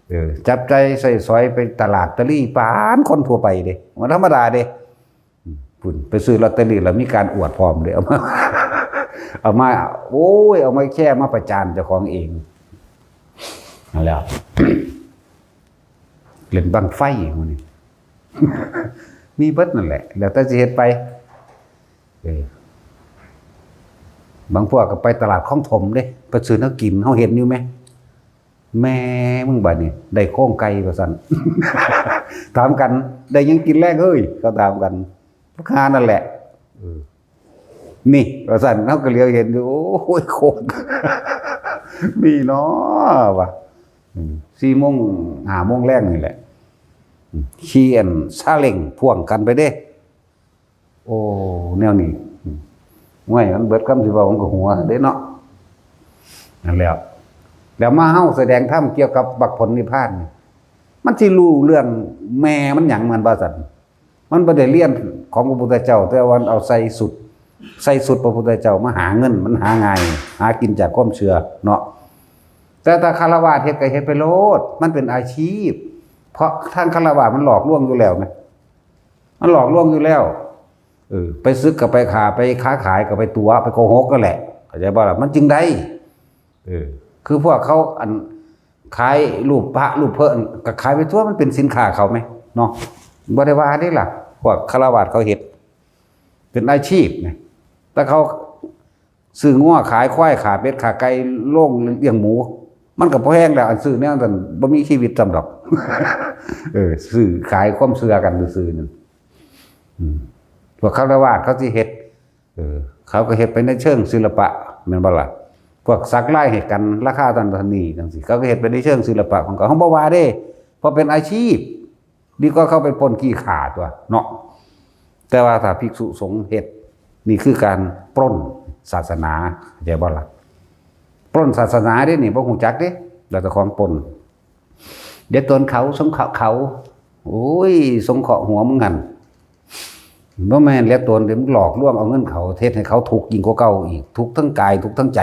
ເອີ ຈັບຈ່າຍໃຊ້ສອຍໄປຕະຫຼາດຕະລີ ປານຄົນທົ່ວໄປເດ້ ບໍ່ທຳມະດາເດ້. ພຸ້ນ ໄປຊື້ລອດເຕີຣີແລ້ວມີການອວດພ້ອມເດ້ ເອົາມາ ເອົາມາ ໂອ້ຍ ເອົາມາແຊມາປະຈານເຈົ້າຂອງເອງ. ນັ້ນແຫຼະ ເລ່ນບັ້ງໄຟມື້ນີ້ ມີເບິດນັ້ນແຫຼະ ແລ້ວແຕ່ຊິເຮັດໄປ. ເອີ ບາງພວກກໍໄປຕະຫຼາດຄອງຖົມເດ້ ໄປຊື້ແນວກິນ ເຮົາເຫັນຢູ່ແມະ. ແມ່ມຶງບາດນີ້ ໄດ້ໂຄງໄກ່ວ່າຊັ້ນ ຖາມກັນ ໄດ້ຫຍັງກິນແລງເຮີ້ຍ ເຂົາຖາມກັນ ພວກຫານັ້ນແຫຼະ ເອີ ນີ້ວ່າຊັ້ນ ເຮົາກໍຫຼຽວເຫັນຢູ່ ໂອ້ຍ ໂຄງ ມີເນາະວ່າ ອືມ ສີ່ໂມງ ຫ້າໂມງແລງນີ້ແຫຼະ ອືມ ຂີ່ອັນຊາເລັງພ່ວງກັນໄປເດ້. ໂອ້ ແນວນີ້ ອືມ ໂອ້ຍ ມັນເບິດຄຳຊິເວົ້າ ມັນກໍຫົວເດ້ເນາະ. ນັ້ນແຫຼະ ແລ້ວມາເຮົາສະແດງທຳກ່ຽວກັບມັກຜົນນິບພານ ມັນຊິຮູ້ເລື່ອງແມ່ມັນຫຍັງ ແມ່ນບໍ່ຊັ້ນ? ມັນບໍ່ໄດ້ຮຽນຂອງພະພຸດທະເຈົ້າ ແຕ່ວ່າມັນເອົາໃສ່ຊຸດ ໃສ່ຊຸດພະພຸດທະເຈົ້າມາຫາເງິນ ມັນຫາງ່າຍ ຫາກິນຈາກຄວາມເຊື່ອເນາະ. ແຕ່ຖ້າຄາລະວາດເຮັດກໍເຮັດໄປໂລດ ມັນເປັນອາຊີບ ເພາະທາງຄາລະວາດມັນຫຼອກລວງຢູ່ແລ້ວນະ. ມັນຫຼອກລວງຢູ່ແລ້ວ ເອີ ໄປສຶກກໍໄປຂ້າ ໄປຄ້າຂາຍກໍໄປຕົວະ ໄປໂກຫົກນັ້ນແຫຼະ ເຂົ້າໃຈບໍ່ລະ? ມັນຈຶ່ງໄດ້ ເອີ ຄືພວກເຂົາ ອັນ ຂາຍຮູບພະຮູບເພີ້ນ ກໍຂາຍໄປຕົວະ ມັນເປັນສິນຄ້າເຂົາແມະເນາະ ບໍ່ໄດ້ວ່າເດ້ລະ. ພວກຄາລະວາດເຂົາເຮັດເປັນອາຊີບນະ ແຕ່ເຂົາ ຊື້ງົວຂາຍຄວາຍ ຂ້າເປັດຂ້າໄກ່ ໂລງລ້ຽງໝູ ມັນກໍພໍແຮງແລ້ວ ອັນຊື້ແນວນັ້ນບໍ່ມີຊີວິດຊ້ຳດອກ ເອີ ຊື້ຂາຍຄວາມເຊື່ອກັນຊື່ໆ ນັ້ນ ອືມ ພວກຄາລະວາດເຂົາຊິເຮັດ ເອີ ເຂົາກໍເຮັດໄປໃນເຊີງສິລະປະ ແມ່ນບໍ່ລະ? ພວກສັກລາຍໃຫ້ກັນ ລາຄາເທົ່ານັ້ນເທົ່ານີ້ ຈັ່ງຊີ້ ເຂົາກໍເຮັດໄປໃນເຊີງສິລະປະຂອງເຂົາ ເຮົາບໍ່ວ່າເດ້ ເພາະເປັນອາຊີບ ດີກວ່າເຂົາໄປປຸ້ນຂີ້ຂ້າຕົວະເນາະ. ແຕ່ວ່າຖ້າພິກສຸສົງເຮັດ ນີ້ຄືການປຸ້ນສາສະໜາ ເຂົ້າໃຈບໍ່ລະ? ປຸ້ນສາສະໜາເດ້ນີ້ ບໍ່ຮູ້ຈັກເດ້ ແລ້ວແຕ່ຂອງປຸ້ນ. ເດດຕົນເຂົາ ສົງເຄາະເຂົາ ໂອ້ຍ ສົງເຄາະຫົວມຶງຫັ້ນ ບໍ່ແມ່ນແລ້ວຕົນເດ້ ມຶງຫຼອກລວງເອົາເງິນເຂົາ ເຮັດໃຫ້ເຂົາທຸກຍິ່ງກວ່າເກົ່າອີກ ທຸກທັງກາຍ ທຸກທັງໃຈ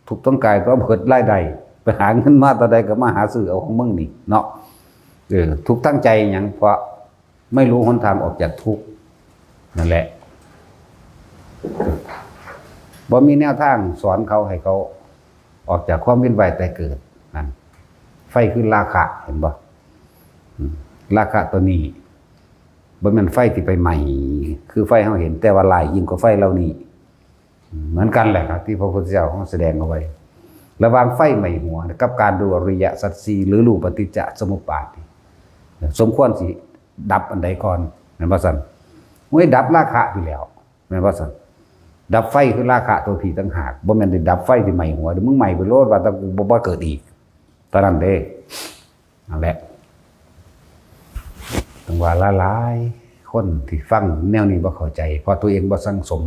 ທຸກທັງກາຍກໍເບີດລາຍໄດ້ ໄປຫາເງິນມາຕອນໃດກໍມາຫາຊື້ເອົາຂອງມຶງນີ້ເນາະ. ເອີ ທຸກທັງໃຈຫຍັງ? ເພາະ ໄມ່ຮູ້ຫົນທາງອອກຈາກທຸກນັ້ນແຫຼະ ບໍ່ມີແນວທາງສອນເຂົາໃຫ້ເຂົາອອກຈາກຄວາມວຽນວ່າຍຕາຍເກີດນັ້ນ. ໄຟຄືລາຄະ ເຫັນບໍ່? ອືມ ລາຄະຕົວນີ້ ບໍ່ແມ່ນໄຟທີ່ໄປໄໝ້ຄືໄຟເຮົາເຫັນ, ແຕ່ວ່າຮ້າຍຍິ່ງກວ່າໄຟເຫຼົ່ານີ້. ເໝືອນກັນແຫຼະ ທີ່ພະພຸດທະເຈົ້າເຮົາສະແດງເອົາໄວ້ ລະຫວ່າງໄຟໄໝ້ຫົວກັບການຮູ້ອະລິຍະສັດສີ່ ຫຼື ຮູ້ປະຕິດຈະສະມຸບປາດນີ້ ສົມຄວນຊິດັບອັນໃດກ່ອນ ແມ່ນບໍ່ຊັ້ນ? ໂອ້ຍ ດັບລາຄະຢູ່ແລ້ວ ແມ່ນບໍ່ຊັ້ນ? ດັບໄຟຄືລາຄະຕົວພີ້ຕ່າງຫາກ ບໍ່ແມ່ນໄດ້ດັບໄຟທີ່ໄໝ້ຫົວ. ເດີ ມຶງໄໝ້ໄປໂລດ ວ່າແຕ່ກູບໍ່ມາເກີດອີກ ເທົ່ານັ້ນເດ້. ນັ້ນແຫຼະ ຈັ່ງວ່າຫຼາຍໆຄົນທີ່ຟັງແນວນີ້ບໍ່ເຂົ້າໃຈ ເພາະຕົວເອງບໍ່ສັ່ງສົມ.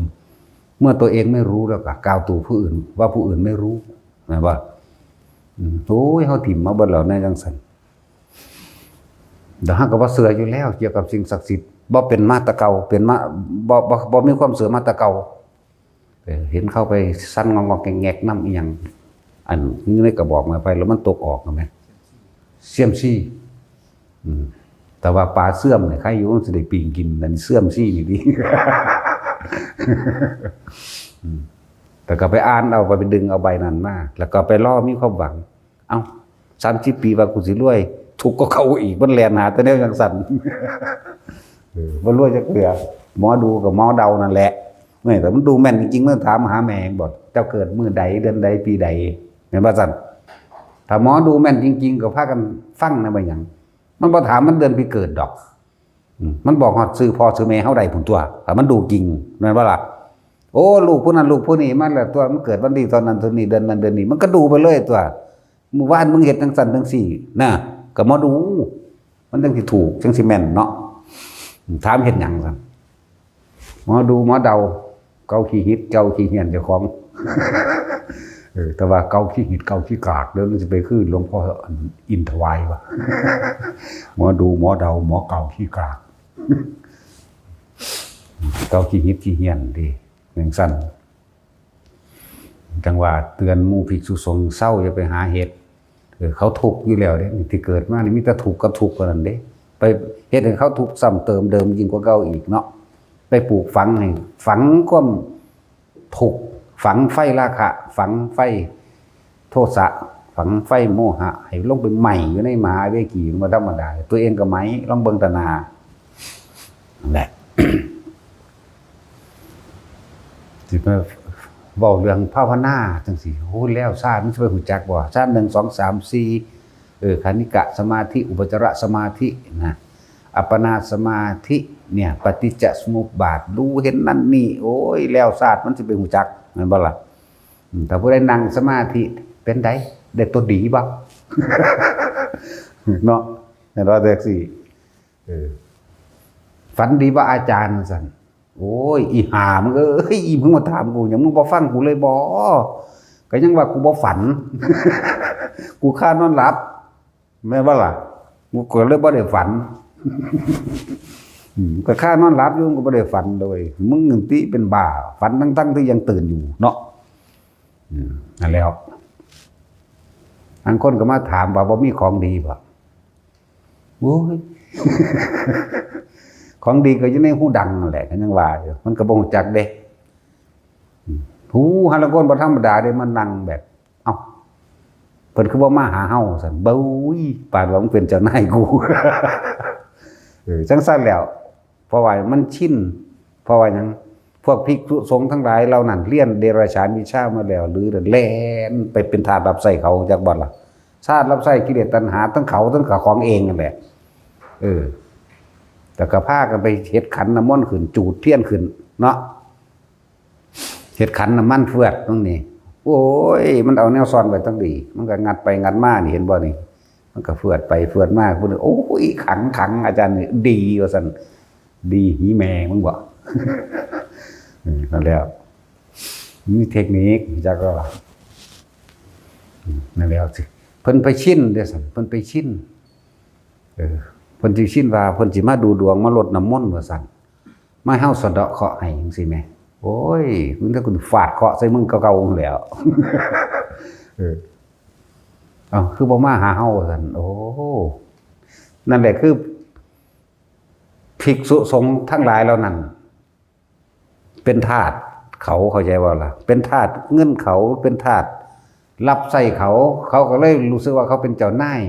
ເມື່ອຕົວເອງໄມ່ຮູ້ແລ້ວກໍກ່າວຕູຜູ້ອື່ນວ່າຜູ້ອື່ນໄມ່ຮູ້ ແມ່ນບໍ່? ອືມ ໂອ້ຍ ເຮົາຖິ້ມມາເບິດແລ້ວແນວຈັ່ງຊັ້ນ. ແລ້ວເຮົາກໍບໍ່ເຊື່ອຢູ່ແລ້ວກ່ຽວກັບສິ່ງສັກສິດ ບໍ່ເປັນມາແຕ່ເກົ່າ ເປັນມາ ບໍ່ ບໍ່ ບໍ່ມີຄວາມເຊື່ອມາແຕ່ເກົ່າ. ເອີ ເຫັນເຂົາໄປສັ່ນງອກໆແງກໆນຳອີ່ຫຍັງ ອັນຢູ່ໃນກະບອກໄມ້ໄຜ່ ແລ້ວມັນຕົກອອກຫັ້ນແໝ ຊຽມຊີ. ອືມ ແຕ່ວ່າປາເຊື່ອມນີ້ໃຄຢູ່ ມັນຊິໄດ້ປີ້ງກິນ ອັນຊຽມຊີນີ້ຕິ. ອືມ ແຕ່ກໍໄປອ່ານເອົາ ໄປ ໄປດຶງເອົາໃບນັ້ນມາ ແລ້ວກໍໄປລໍມີຄວາມຫວັງ. ເອົ້າ ສາມສິບປີວ່າກູຊິລວຍ ທຸກກວ່າເກົ່າອີກ ມັນແລ່ນຫາແຕ່ແນວຈັ່ງຊັ້ນ. ເອີ ບໍ່ລວຍຈັກເທື່ອ ໝໍດູກໍໝໍເດົານັ້ນແຫຼະ. ແມ່ນ ແຕ່ມັນດູແມ່ນຈິງໆ ມັນຖາມຫາແມ່ເອງບໍ ເຈົ້າເກີດມື້ໃດ ເດືອນໃດ ປີໃດ ແມ່ນບໍ່ຊັ້ນ? ຖ້າໝໍດູແມ່ນຈິງໆ ກໍພາກັນຟັງນະ ບໍ່ຫຍັງ ມັນບໍ່ຖາມມັນເດືອນປີເກີດດອກ. ອືມ ມັນບອກຮອດຊື່ພໍ່ຊື່ແມ່ເຮົາໄດ້ພຸ້ນຕົວະ ຖ້າມັນດູຈິງ ແມ່ນບໍ່ລະ? ໂອ້ ລູກຜູ້ນັ້ນລູກຜູ້ນີ້ມາແລ້ວຕົວະ ມັນເກີດວັນທີເທົ່ານັ້ນເທົ່ານີ້ ເດືອນນັ້ນເດືອນນີ້ ມັນກໍດູໄປເລີຍຕົວະ. ມື້ວານມຶງເຮັດຈັ່ງຊັ້ນຈັ່ງຊີ້ນະ ກໍໝໍດູ ມັນຈັ່ງຊິຖືກ ຈັ່ງຊິແມ່ນເນາະ. ຖາມເຮັດຫຍັງຊັ້ນ? ໝໍດູໝໍເດົາ ເກົາຂີ້ຫີດເກົາຂີ້ເຫື່ອນເຈົ້າຂອງ. ເອີ ແຕ່ວ່າເກົາຂີ້ຫີດເກົາຂີ້ກາກເດີ ມັນຊິໄປຄືຫຼວງພໍ່ອິນຖວາຍວະ. ໝໍດູໝໍເດົາໝໍເກົາຂີ້ກາກ ເກົາຂີ້ຫີດຂີ້ເຫື່ອນຕິ ຈັ່ງຊັ້ນ. ຈັ່ງວ່າເຕືອນໝູ່ພິກສຸສົງເຊົາ ຢ່າໄປຫາເຮັດ. ເອີ ເຂົາທຸກຢູ່ແລ້ວເດ້ ທີ່ເກີດມານີ້ມີແຕ່ທຸກກັບທຸກເທົ່ານັ້ນເດ້ ໄປເຮັດໃຫ້ເຂົາທຸກຊ້ຳເຕີມເດີມຍິ່ງກວ່າເກົ່າອີກເນາະ. ໄປປູກຝັງໃຫ້ ຝັງຄວາມທຸກ ຝັງໄຟລາຄະ ຝັງໄຟໂທສະ ຝັງໄຟໂມຫະ ໃຫ້ລົງໄປໄໝ້ຢູ່ໃນມະຫາເວກີ ມັນບໍ່ທຳມະດາ. ຕົວເອງກໍໄໝ້ ລອງເບິ່ງຕາໜ້າ. ແຫຼະ ຊິມາເວົ້າເລື່ອງພາວະນາຈັ່ງຊີ້ ໂອ້ ແລ້ວຊາດ ມັນຊິໄປຮູ້ຈັກບໍ່? ຊາດ ໜຶ່ງ ສອງ ສາມ ສີ່ ເອີ ຄະນິກະສະມາທິ ອຸປະຈາລະສະມາທິນະ ອັບປະນາສະມາທິເນຍ ປະຕິດຈະສະມຸບບາດ ຮູ້ເຫັນນັ້ນນີ້ ໂອ້ຍ ແລ້ວຊາດ ມັນຊິໄປຮູ້ຈັກ ແມ່ນບໍ່ລະ? ອືມ ຖ້າຜູ້ໃດນັ່ງສະມາທິເປັນໃດ? ໄດ້ຕົວດີບໍ່? ເນາະ ແມ່ນວ່າຈັ່ງຊີ້. ເອີ ຝັນດີບໍ່ອາຈານ? ວ່າຊັ້ນ. ໂອ້ຍ ອີຫ່າມຶງເອີຍ ອີມຶງມາຖາມກູຫຍັງ? ມຶງບໍ່ຟັງກູເລີຍບໍ? ກໍຍັງວ່າກູບໍ່ຝັນ ກູຄານອນຫຼັບ ແມ່ນບໍ່ລະ? ກູກໍເລີຍບໍ່ໄດ້ຝັນ. ອືມ ກໍຄານອນຫຼັບຢູ່ ມຶງກໍບໍ່ໄດ້ຝັນເລີຍ. ມຶງນີ້ຕິເປັນບ້າ ຝັນທັງໆທີ່ຍັງຕື່ນຢູ່ເນາະ. ອືມ ນັ້ນແຫຼະ ລາງຄົນກໍມາຖາມວ່າບໍ່ມີຂອງດີບໍ? ໂອ້ຍ ຂອງດີກໍຢູ່ໃນຫູດັງນັ້ນແຫຼະ ກໍຍັງວ່າຢູ່ ມັນກໍບໍ່ຮູ້ຈັກເດ້. ອືມ ຫູ ຫາລາງຄົນບໍ່ທຳມະດາເດ້ ມານັ່ງແບບ ເອົ້າ ເພິ່ນຄືບໍ່ມາຫາເຮົາ? ວ່າຊັ້ນ. ເບົ້ຍ ປານວ່າມຶງເປັນເຈົ້ານາຍກູ. ເອີ ຈັ່ງຊັ້ນແຫຼະ ເພາະວ່າມັນຊິນ. ເພາະວ່າຫຍັງ? ພວກພິກສຸສົງທັງຫຼາຍເຫຼົ່ານັ້ນ ຮຽນເດລະສານວິຊາມາແລ້ວ ຫຼືແລ່ນໄປເປັນທາດຮັບໃຊ້ເຂົາ ຈັກບໍ່ລະ? ທາດຮັບໃຊ້ກິເລດຕັນຫາ ທັງເຂົາ ທັງຂອງເອງນັ້ນແຫຼະ. ເອີ ແລ້ວກໍພາກັນໄປເຮັດຂັນນ້ຳມົນຂຶ້ນ ຈູດທຽນຂຶ້ນເນາະ ເຮັດຂັນນ້ຳມັນເຟືອດ ມັນນີ້ ໂອ້ຍ ມັນເອົາແນວຊ່ອນໄວ້ທັງດີ ມັນກໍງັດໄປງັດມາ ນີ້ເຫັນບໍ່ນີ້? ມັນກໍເຟືອດໄປເຟືອດມາ ຜູ້ໜຶ່ງ ໂອ້ຍ ຂັງ ຂັງ ອາຈານນີ້ດີ ວ່າຊັ້ນ. ດີຫີແມ່ມຶງບໍ? ເອີ ນັ້ນແຫຼະ ມີເທັກນິກ ຈັກກໍວ່າ ອືມ ນັ້ນແຫຼະ ຊິ ເພິ່ນໄປຊິນເດ້ຊັ້ນ ເພິ່ນໄປຊິນ. ເອີ ເພິ່ນຊິຊິນວ່າ ເພິ່ນຊິມາດູດວງ ມາລົດນ້ຳມົນ ວ່າຊັ້ນ. ມາໃຫ້ເຮົາສະເດາະເຄາະໃຫ້ຈັ່ງຊີ້ແໝ່. ໂອ້ຍ ມຶງຖ້າກູຟາດເຄາະໃສ່ມຶງເກົ່າໆຫັ້ນແຫຼ້ວ. ເອີ ເອົ້າ ຄືບໍ່ມາຫາເຮົາ ວ່າຊັ້ນ. ໂອ້ ນັ້ນແຫຼະ ຄື ພິກສຸສົງທັງຫຼາຍເຫຼົ່ານັ້ນ ເປັນທາດເຂົາ ເຂົ້າໃຈບໍ່ລະ? ເປັນທາດເງິນເຂົາ ເປັນທາດ ຮັບໃຊ້ເຂົາ ເຂົາກໍເລີຍຮູ້ສຶກວ່າເຂົາເປັນເຈົ້ານາຍ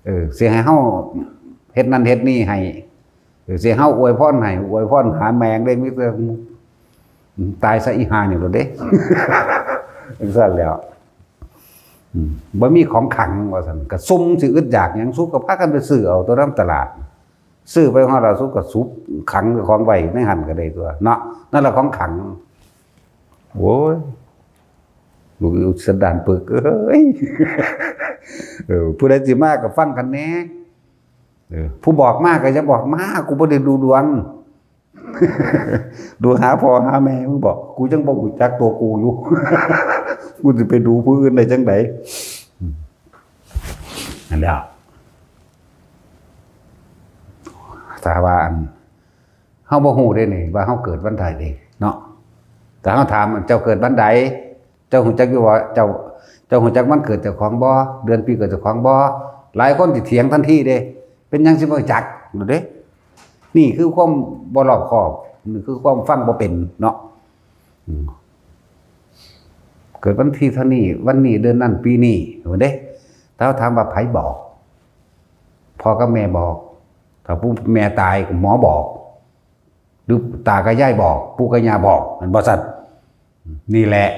ເອີ ຊິໃຫ້ເຮົາເຮັດນັ້ນເຮັດນີ້ໃຫ້ ເອີ ຊິໃຫ້ເຮົາອວຍພອນໃຫ້ ອວຍພອນຫາແມ່ງເດ້ ມີແຕ່ ອືມ ຕາຍຊະອີຫ່ານີ້ໂລດເດ້ ຈັ່ງຊັ້ນແລ້ວ ອືມ ບໍ່ມີຂອງຂັງວ່າຊັ້ນ ກະຊຸ່ມຊິອຶດຢາກຫຍັງ ຊຸມກໍພາກັນໄປຊື້ເອົາຕົວນຳຕະຫຼາດ ຊື້ໄປຮອດລະ ຊຸມກໍຊຸບຂັງເຈົ້າຂອງໄວ້ໃນຫັ້ນກໍໄດ້ຕົວເນາະ ນັ້ນລະຂອງຂັງ ໂອ້ຍ ລູກອີສັນດານປຶກເອີຍ ເອີ ຜູ້ໃດຊິມາກໍຟັງກັນແດ່ ເອີ ຜູ້ບອກມາກໍຢ່າບອກມາ ກູບໍ່ໄດ້ດູດວງ ດູຫາພໍ່ຫາແມ່ມຶງບໍ ກູຍັງບໍ່ຮູ້ຈັກຕົວກູຢູ່ ກູຊິໄປດູຜູ້ອື່ນໄດ້ຈັ່ງໃດ ອືມ ນັ້ນແຫຼະ ຖ້າວ່າອັນ ເຮົາບໍ່ຮູ້ເດ້ນີ້ວ່າເຮົາເກີດວັນໃດເດ້ເນາະ ແຕ່ເຮົາຖາມ ເຈົ້າເກີດວັນໃດ ເຈົ້າຮູ້ຈັກຢູ່ບໍ່ ເຈົ້າ ເຈົ້າຮູ້ຈັກວັນເກີດເຈົ້າຂອງບໍ່ ເດືອນປີເກີດເຈົ້າຂອງບໍ່ ຫຼາຍຄົນຊິຖຽງທັນທີເດ້ ເປັນຫຍັງຊິບໍ່ຮູ້ຈັກໂລດເດ້ ນີ້ຄືຄວາມບໍ່ລອບຄອບ ນີ້ຄືຄວາມຟັງບໍ່ເປັນເນາະ ອືມ ເກີດວັນທີເທົ່ານີ້ ວັນນີ້ ເດືອນນັ້ນ ປີນີ້ ເຫັນເດ້ ຖ້າເຮົາຖາມວ່າໃຜບອກ ພໍ່ກັບແມ່ບອກ ຖ້າຜູ້ແມ່ຕາຍກໍໝໍບອກ ຫຼືຕາກັບຍາຍບອກ ປູ່ກັບຍ່າບອກ ແມ່ນບໍ່ຊັ້ນ? ນີ້ແຫຼະ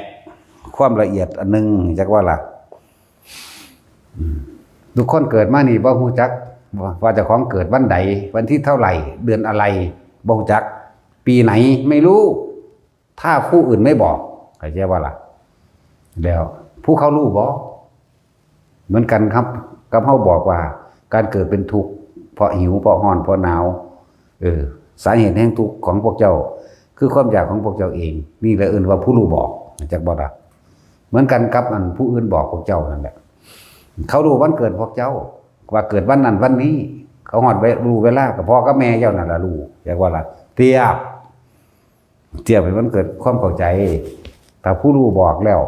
ຄວາມລະອຽດອັນໜຶ່ງ ຈັກວ່າລະ ອືມ ທຸກຄົນເກີດມານີ້ບໍ່ຮູ້ຈັກວ່າ ວ່າເຈົ້າຂອງເກີດວັນໃດ ວັນທີເທົ່າໃດ ເດືອນອະໄລ ບໍ່ຮູ້ຈັກ ປີໄຫນໄມ່ຮູ້ ຖ້າຜູ້ອື່ນໄມ່ບອກ ເຂົ້າໃຈບໍ່ລະ? ແລ້ວຜູ້ເຂົາຮູ້ບໍ່? ເໝືອນກັນຄັບ ກັບເຮົາບອກວ່າ ການເກີດເປັນທຸກ ເພາະຫິວ ເພາະຮ້ອນ ເພາະໜາວ ເອີ ສາເຫດແຫ່ງທຸກຂອງພວກເຈົ້າ ຄືຄວາມຢາກຂອງພວກເຈົ້າເອງ ນີ້ແຫຼະເອີ້ນວ່າຜູ້ຮູ້ບອກ ຮູ້ຈັກບໍ່ລະ? ເໝືອນກັນກັບອັນຜູ້ອື່ນບອກພວກເຈົ້ານັ້ນແຫຼະ ເຂົາຮູ້ວັນເກີດພວກເຈົ້າ ວ່າເກີດວັນນັ້ນວັນນີ້ ເຂົາຮອດເວ ຮູ້ເວລາ ກໍພໍ່ກັບແມ່ເຈົ້ານັ້ນລະຮູ້ ຈັກວ່າລະ? ທຽບ ທຽບໃຫ້ມັນເກີດຄວາມເຂົ້າໃຈ ຖ້າຜູ້ຮູ້ບອກແລ້ວ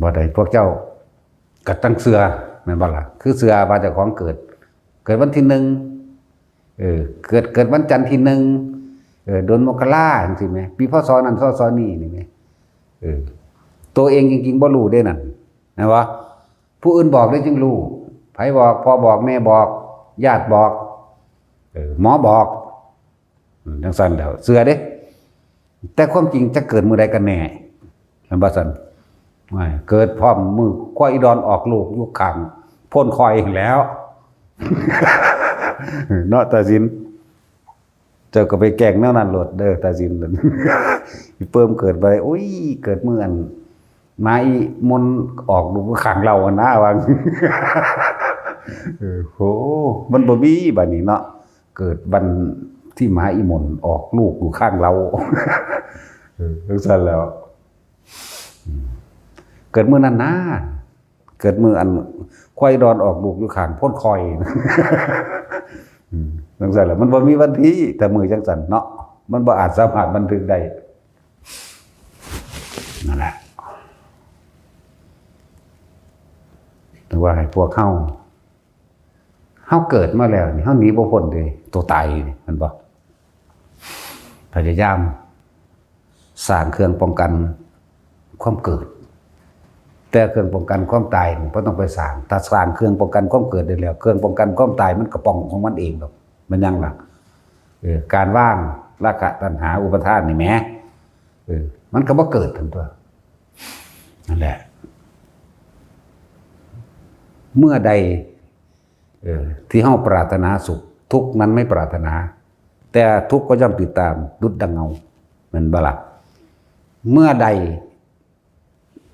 ບໍ່ໄດ້ ພວກເຈົ້າກໍຕ້ອງເຊື່ອ ແມ່ນບໍ່ລະ? ຄືເຊື່ອວ່າເຈົ້າຂອງເກີດ ເກີດວັນທີໜຶ່ງ ເອີ ເກີດ ເກີດວັນຈັນທີໜຶ່ງ ເອີ ເດືອນມົກກະລາ ຈັ່ງຊີ້ແໝ ປີ ພ.ສ. ນັ້ນ ສ.ສ. ນີ້ ນີ້ແໝ ເອີ ໂຕເອງຈິງໆບໍ່ຮູ້ເດ້ນັ້ນ ແມ່ນບໍ່? ຜູ້ອື່ນບອກເດ້ຈຶ່ງຮູ້ ໃຜບອກ? ພໍ່ບອກ ແມ່ບອກ ຍາດບອກ ເອີ ໝໍບອກ ອືມ ຈັ່ງຊັ້ນແລ້ວເຊື່ອເດ້ ແຕ່ຄວາມຈິງຈະເກີດມື້ໃດກັນແນ່ ແມ່ນບໍ່ຊັ້ນ? ໂອ້ຍ ເກີດພ້ອມມື້ຄວາຍອີ່ດອນອອກລູກຢູ່ຂ້າງໂພນຄອຍຫັ້ນແຫຼ້ວ ເນາະ ຕາສິນ ເຈົ້າກໍໄປແກ້ງແນວນັ້ນໂລດເດີ ຕາສິນ ອີ່ເປີມເກີດບໍ່ໄດ້ ໂອ້ຍ ເກີດມື້ອັນ ໝາອີ່ມົນອອກລູກຢູ່ຂ້າງເລົາຫັ້ນນາ ວ່າ ເອີ ໂຫ ມັນບໍ່ມີບາດນີ້ເນາະ ເກີດວັນທີ່ໝາອີ່ມົນອອກລູກຢູ່ຂ້າງເລົາ ເອີ ຈັ່ງຊັ້ນແລ້ວ ເກີດມື້ນັ້ນນາ ເກີດມື້ອັນຄວາຍດອນອອກລູກຢູ່ຂ້າງໂພນຄອຍ ອືມ ຈັ່ງຊັ້ນແຫຼະ ມັນບໍ່ມີວັນທີ ແຕ່ມື້ຈັ່ງຊັ້ນເນາະ ມັນບໍ່ອາດສາມາດບັນທຶກໄດ້ ນັ້ນແຫຼະ ແຕ່ວ່າໃຫ້ພວກເຮົາ ເຮົາເກີດມາແລ້ວນີ້ ເຮົາໜີບໍ່ພົ້ນເດ້ ຕົວຕາຍນີ້ ແມ່ນບໍ່? ພະຍາຍາມສ້າງເຄື່ອງປ້ອງກັນຄວາມເກີດ ແຕ່ເຄື່ອງປ້ອງກັນຄວາມຕາຍນີ້ບໍ່ຕ້ອງໄປສ້າງ ຖ້າສ້າງເຄື່ອງປ້ອງກັນຄວາມເກີດໄດ້ແລ້ວ ເຄື່ອງປ້ອງກັນຄວາມຕາຍມັນກໍປ້ອງຂອງມັນເອງດອກ ແມ່ນຫຍັງລະ? ເອີ ການວາງ ລາຄະ ຕັນຫາ ອຸປາທານນີ້ແໝ ເອີ ມັນກໍບໍ່ເກີດຫັ້ນຕົວະ ນັ້ນແຫຼະ ເມື່ອໃດ ເອີ ທີ່ເຮົາປາດຖະໜາສຸກ ທຸກນັ້ນໄມ່ປາດຖະໜາ ແຕ່ທຸກກໍຍ່ອມຕິດຕາມ ດຸດດັ່ງເງົາ ແມ່ນບໍ່ລະ? ເມື່ອໃດ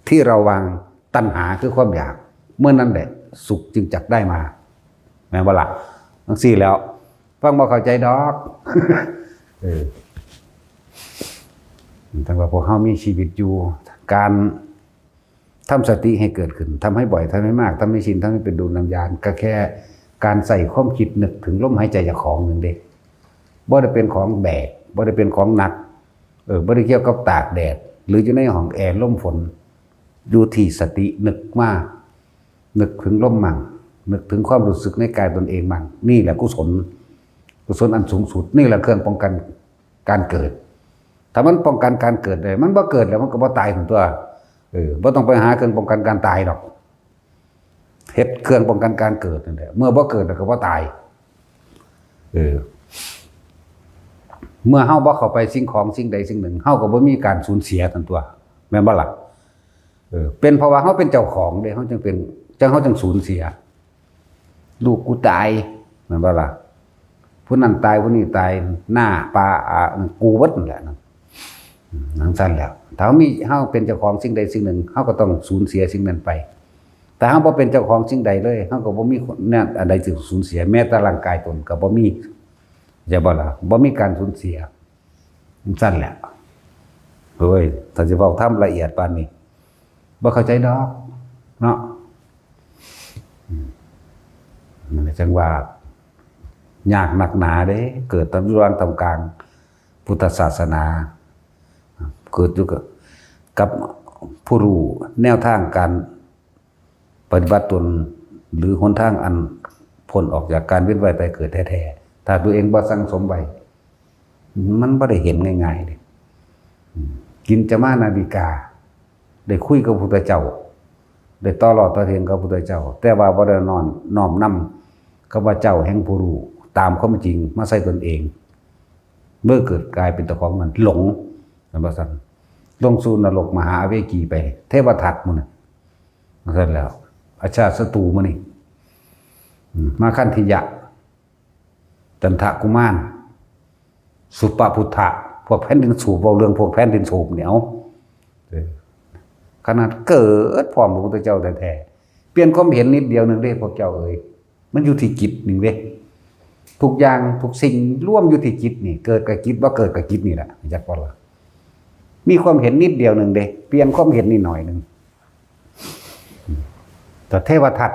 ທີ່ເຮົາວາງຕັນຫາ ຄືຄວາມຢາກ ເມື່ອນັ້ນແຫຼະສຸກຈຶ່ງຈັກໄດ້ມາ ແມ່ນບໍ່ລະ? ຈັ່ງຊີ້ແລ້ວ ຟັງບໍ່ເຂົ້າໃຈດອກ ເອີ ຈັ່ງວ່າພວກເຮົາມີຊີວິດຢູ່ ການ ทำสติให้เกิดขึ้น ทำให้บ่อย ทำให้มาก ทำให้ชิน ทำให้เป็นดุลยญาณ ก็แค่การใส่ความคิดนึกถึงลมหายใจเจ้าของหนึ่งเด้ บ่ได้เป็นของแบก บ่ได้เป็นของหนัก เออ บ่ได้เกี่ยวกับตากแดด หรืออยู่ในห้องแอร์ลมฝน อยู่ที่สตินึกมา นึกถึงลมมั่ง นึกถึงความรู้สึกในกายตนเองมั่ง นี่แหละกุศล กุศลอันสูงสุด นี่แหละเครื่องป้องกัน การเกิด ถ้ามันป้องกันการเกิดได้ มันบ่เกิดแล้วมันก็บ่ตายหั่นตั่ว ເອີ ບໍ່ຕ້ອງໄປຫາເຄື່ອງປ້ອງກັນການຕາຍດອກ ເຮັດເຄື່ອງປ້ອງກັນການເກີດນັ້ນແຫຼະ ເມື່ອບໍ່ເກີດແລ້ວກໍບໍ່ຕາຍ. ເອີ ເມື່ອເຮົາບໍ່ເຂົ້າໄປສິ່ງຂອງສິ່ງໃດສິ່ງໜຶ່ງ ເຮົາກໍບໍ່ມີການສູນເສຍນັ້ນຕົວະ ແມ່ນບໍ່ລະ? ເອີ ເປັນເພາະວ່າເຮົາເປັນເຈົ້າຂອງເດ້ ເຮົາຈຶ່ງເປັນ ຈັ່ງ ເຮົາຈຶ່ງສູນເສຍ ລູກກູຕາຍ ແມ່ນບໍ່ລະ? ຜູ້ນັ້ນຕາຍ ຜູ້ນີ້ຕາຍ ໜ້າປ່າ ອາ ກູເບິດນັ້ນແຫຼະ ອືມ ຈັ່ງຊັ້ນແຫຼະ ຖ້າເຮົາມີ ເຮົາເປັນເຈົ້າຂອງສິ່ງໃດສິ່ງໜຶ່ງ ເຮົາກໍຕ້ອງສູນເສຍສິ່ງນັ້ນໄປ. ຖ້າເຮົາບໍ່ເປັນເຈົ້າຂອງສິ່ງໃດເລີຍ ເຮົາກໍບໍ່ມີແນວອັນໃດທີ່ສູນເສຍ ແມ້ແຕ່ຮ່າງກາຍຕົນກໍບໍ່ມີ ເຂົ້າໃຈບໍ່ລະ? ບໍ່ມີການສູນເສຍ ຈັ່ງຊັ້ນແຫຼະ. ໂອ້ຍ ຖ້າຊິເວົ້າທຳລະອຽດປານນີ້ ບໍ່ເຂົ້າໃຈດອກເນາະ. ອືມ ນັ້ນແຫຼະ ຈັ່ງວ່າຍາກໜັກໜາເດ້ ເກີດຕາມຢູ່ລາງຕາມກາງພຸດທະສາສະໜາ ເກີດຢູ່ກັບ ກັບຜູ້ຮູ້ແນວທາງການ ປະຕິບັດຕົນ ຫຼື ຫົນທາງອັນພົ້ນອອກຈາກການວຽນວ່າຍຕາຍເກີດແທ້ໆ ຖ້າຕົວເອງບໍ່ສັ່ງສົມໄວ້ ມັນບໍ່ໄດ້ເຫັນງ່າຍໆເດ້. ອືມ ກິນຈະມານາລິກາ ໄດ້ຄຸຍກັບພະພຸດທະເຈົ້າ ໄດ້ຕໍ່ລໍ້ຕໍ່ເຖີງກັບພະພຸດທະເຈົ້າ ແຕ່ວ່າບໍ່ໄດ້ນ້ອມ ນ້ອມນຳຄຳວ່າເຈົ້າແຫ່ງຜູ້ຮູ້ຕາມຄວາມຈິງມາໃສ່ຕົນເອງ ເມື່ອເກີດກາຍເປັນເຈົ້າຂອງນັ້ນ ຫຼົງ ແມ່ນບໍ່ຊັ້ນ? ລົງສູ່ນະລົກມະຫາອະເວກີໄປ ເທວະທັດໝູ່ນັ້ນ ຊັ້ນແລ້ວ ອາຊາດສັດຕູໝູ່ນີ້ ອືມ ມາຄັນທິຍະ ຈັນທະກຸມານ ສຸປະພຸດທະ ພວກແຜ່ນດິນສູບ ເວົ້າເລື່ອງພວກແຜ່ນດິນສູບນີ້ ເອົາ ເອີ ຂະໜາດເກີດພ້ອມພະພຸດທະເຈົ້າແທ້ໆ ປ່ຽນຄວາມເຫັນນິດດຽວໜຶ່ງເດ້ ພວກເຈົ້າເອີຍ. ມັນຢູ່ທີ່ຈິດນີ້ເດ້ ທຸກຢ່າງທຸກສິ່ງລວມຢູ່ທີ່ຈິດນີ້ ເກີດກໍຈິດ ບໍ່ເກີດກໍຈິດນີ້ແຫຼະ ຮູ້ຈັກບໍ່ລະ? ມີຄວາມເຫັນນິດດຽວໜຶ່ງເດ້ ປ່ຽນຄວາມເຫັນນິດໜ້ອຍໜຶ່ງ ແຕ່ເທວະທັດ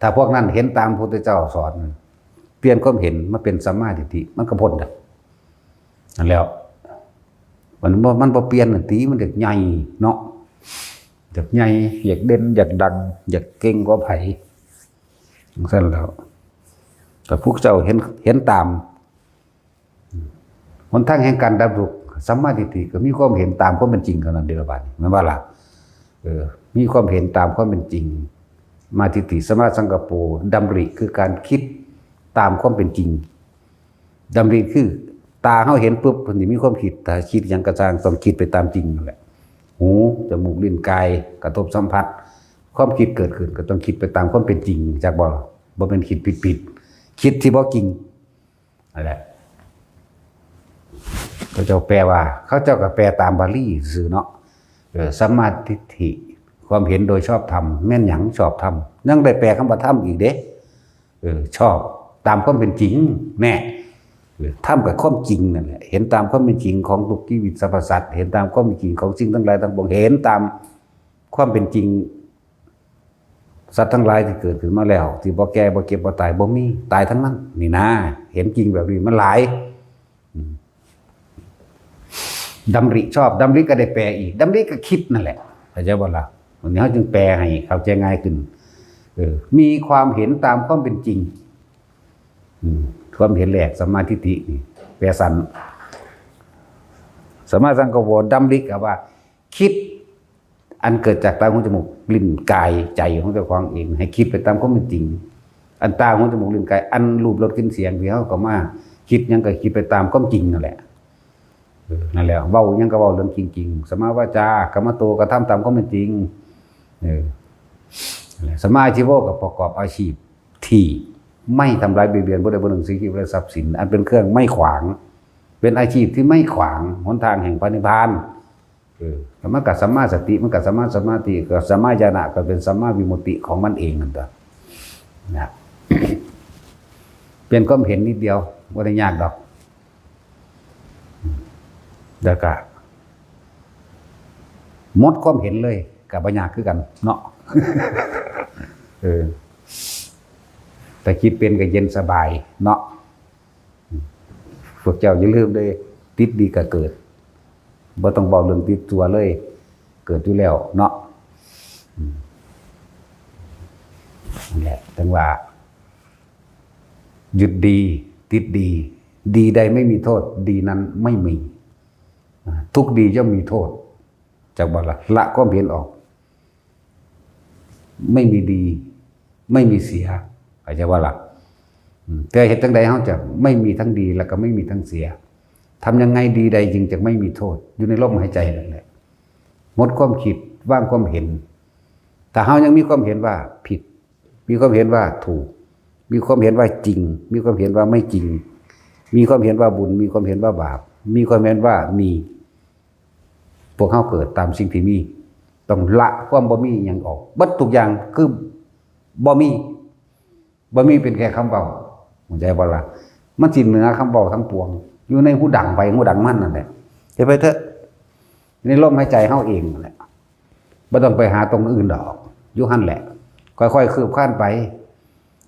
ຖ້າພວກນັ້ນເຫັນຕາມພະພຸດທະເຈົ້າສອນ ປ່ຽນຄວາມເຫັນມາເປັນສຳມາທິດຖິ ມັນກໍພົ້ນແລ້ວ ນັ້ນແຫຼ້ວ ມັນບໍ່ ມັນບໍ່ປ່ຽນນັ້ນຕິ ມັນຢາກໃຫຍ່ເນາະ ຢາກໃຫຍ່ ຢາກເດັ່ນ ຢາກດັງ ຢາກເກັ່ງກວ່າໃຜ ຈັ່ງຊັ້ນແລ້ວ ແຕ່ພວກເຈົ້າເຫັນ ເຫັນຕາມ ຫົນທາງແຫ່ງການດັບທຸກ ສຳມາທິດຖິກໍມີຄວາມເຫັນຕາມຄວາມເປັນຈິງເທົ່ານັ້ນເດລະບາດນີ້ ແມ່ນບໍ່ລະ? ເອີ ມີຄວາມເຫັນຕາມຄວາມເປັນຈິງ ມາທິດຖິ ສຳມາສັງກັບໂປ ດຳລິ ຄືການຄິດຕາມຄວາມເປັນຈິງ ດຳລິຄືຕາເຮົາເຫັນປຶບ ເພິ່ນຊິມີຄວາມຄິດ ຖ້າຄິດຫຍັງກໍຊ່າງ ຕ້ອງຄິດໄປຕາມຈິງນັ້ນແຫຼະ ຫູ ຈະມູກ ລີ້ນ ກາຍ ກະທົບສຳຜັດ ຄວາມຄິດເກີດຂຶ້ນກໍຕ້ອງຄິດໄປຕາມຄວາມເປັນຈິງ ຈັກບໍ່? ບໍ່ແມ່ນຄິດຜິດໆ ຄິດທີ່ບໍ່ຈິງ ນັ້ນແຫຼະ ເຂົາເຈົ້າແປວ່າ ເຂົາເຈົ້າກໍແປຕາມບາລີຊື່ເນາະ ເອີ ສຳມາທິດຖິ ຄວາມເຫັນໂດຍຊອບທຳ ແມ່ນຫຍັງ? ຊອບທຳ ຍັງໄດ້ແປຄຳວ່າທຳອີກເດ້ ເອີ ຊອບຕາມຄວາມເປັນຈິງ ແນ່ ເອີ ທຳກໍຄວາມຈິງນັ້ນແຫຼະ ເຫັນຕາມຄວາມເປັນຈິງຂອງທຸກຊີວິດສັບພະສັດ ເຫັນຕາມຄວາມເປັນຈິງຂອງສິ່ງທັງຫຼາຍທັງປວງ ເຫັນຕາມຄວາມເປັນຈິງ ສັດທັງຫຼາຍທີ່ເກີດຂຶ້ນມາແລ້ວ ທີ່ບໍ່ແກ່ ບໍ່ເຈັບ ບໍ່ຕາຍ ບໍ່ມີ ຕາຍທັງນັ້ນ ນີ້ນາ ເຫັນຈິງແບບນີ້ມັນຫຼາຍ ອືມ ດຳລິຊອບ ດຳລິກໍໄດ້ແປອີກ ດຳລິກໍຄິດນັ້ນແຫຼະ ເຂົ້າໃຈບໍ່ລະ? ວັນນີ້ເຮົາຈຶ່ງແປໃຫ້ເຂົ້າໃຈງ່າຍຂຶ້ນ ເອີ ມີຄວາມເຫັນຕາມຄວາມເປັນຈິງ ອືມ ຄວາມເຫັນແລກ ສຳມາທິດຖິນີ້ ແປສັ້ນ ສຳມາສັງກັບໂປ ດຳລິກໍວ່າ ຄິດ ອັນເກີດຈາກຕາ ຫູ ຈະມູກ ລີ້ນ ກາຍ ໃຈຂອງເຈົ້າຂອງເອງ ໃຫ້ຄິດໄປຕາມຄວາມເປັນຈິງ ອັນຕາ ຫູ ຈະມູກ ລີ້ນ ກາຍ ອັນຮູບ ລົດ ກິ່ນ ສຽງ ທີ່ເຮົາກໍມາຄິດຫຍັງກໍຄິດໄປຕາມຄວາມຈິງນັ້ນແຫຼະ ເອີ ນັ້ນແຫຼະ ເວົ້າຫຍັງກໍເວົ້າເລື່ອງຈິງໆ ສຳມາວາຈາ ກຳມະໂຕ ກະທຳຕາມຄວາມເປັນຈິງ ເອີ ນັ້ນແຫຼະ ສຳມາອາຊີໂວ ກໍປະກອບອາຊີບທີ່ໄມ່ທຳລາຍບຽດບຽນຜູ້ໃດຜູ້ໜຶ່ງ ສິດທິ ແລະ ຊັບສິນ ອັນເປັນເຄື່ອງໄມ້ຂວາງ ເປັນອາຊີບທີ່ໄມ້ຂວາງຫົນທາງແຫ່ງພະນິບພານ ເອີ ແລ້ວມັນກໍສຳມາສະຕິ ມັນກໍສຳມາສະມາທິ ກໍສຳມາຍານະ ກໍເປັນສຳມາວິມຸດຕິຂອງມັນເອງນັ້ນຕົວະ ນະ ປ່ຽນຄວາມເຫັນນິດດຽວ ບໍ່ໄດ້ຍາກດອກ ແລ້ວກໍໝົດຄວາມເຫັນເລີຍ ກໍບໍ່ຍາກຄືກັນເນາະ ເອີ ຖ້າຄິດເປັນກໍເຢັນສະບາຍເນາະ ພວກເຈົ້າຢ່າລືມເດ້ ຕິດດີກໍເກີດ ບໍ່ຕ້ອງເວົ້າເລື່ອງຕິດຊົ່ວເລີຍ ເກີດຢູ່ແລ້ວເນາະ ອືມ ນັ້ນແຫຼະ ຈັ່ງວ່າ ຍຶດດີ ຕິດດີ ດີໃດໄມ່ມີໂທດ ດີນັ້ນໄມ່ມີ ທຸກດີຍ່ອມມີໂທດ ຈັກບໍ່ລະ? ລະຄວາມເຫັນອອກ ไม่มีดี ไม่มีเสีย เข้าใจบ่ล่ะ? อืม แต่เฮ็ดจั่งใดเฮาจะไม่มีทั้งดี แล้วก็ไม่มีทั้งเสีย? ทำยังไงดีใดจึงจะไม่มีโทษ? อยู่ในลมหายใจนั่นแหละ หมดความคิด วางความเห็น ถ้าเฮายังมีความเห็นว่าผิด มีความเห็นว่าถูก มีความเห็นว่าจริง มีความเห็นว่าไม่จริง มีความเห็นว่าบุญ มีความเห็นว่าบาป มีความเห็นว่ามี พวกเฮาเกิดตามสิ่งที่มี ต้องละความบ่มีหยังออก เบิดทุกอย่างคือบ่มี บ่มีเป็นแค่คำเว้า เข้าใจบ่ล่ะ? มันสิเหนือคำเว้าทั้งปวง อยู่ในหูดังไผหูดังมันนั่นแหละ เฮ็ดไปเถอะ ในลมหายใจเฮาเองนั่นแหละ บ่ต้องไปหาตรงอื่นดอก อยู่หั่นแหละ ค่อยๆ คืบคลานไป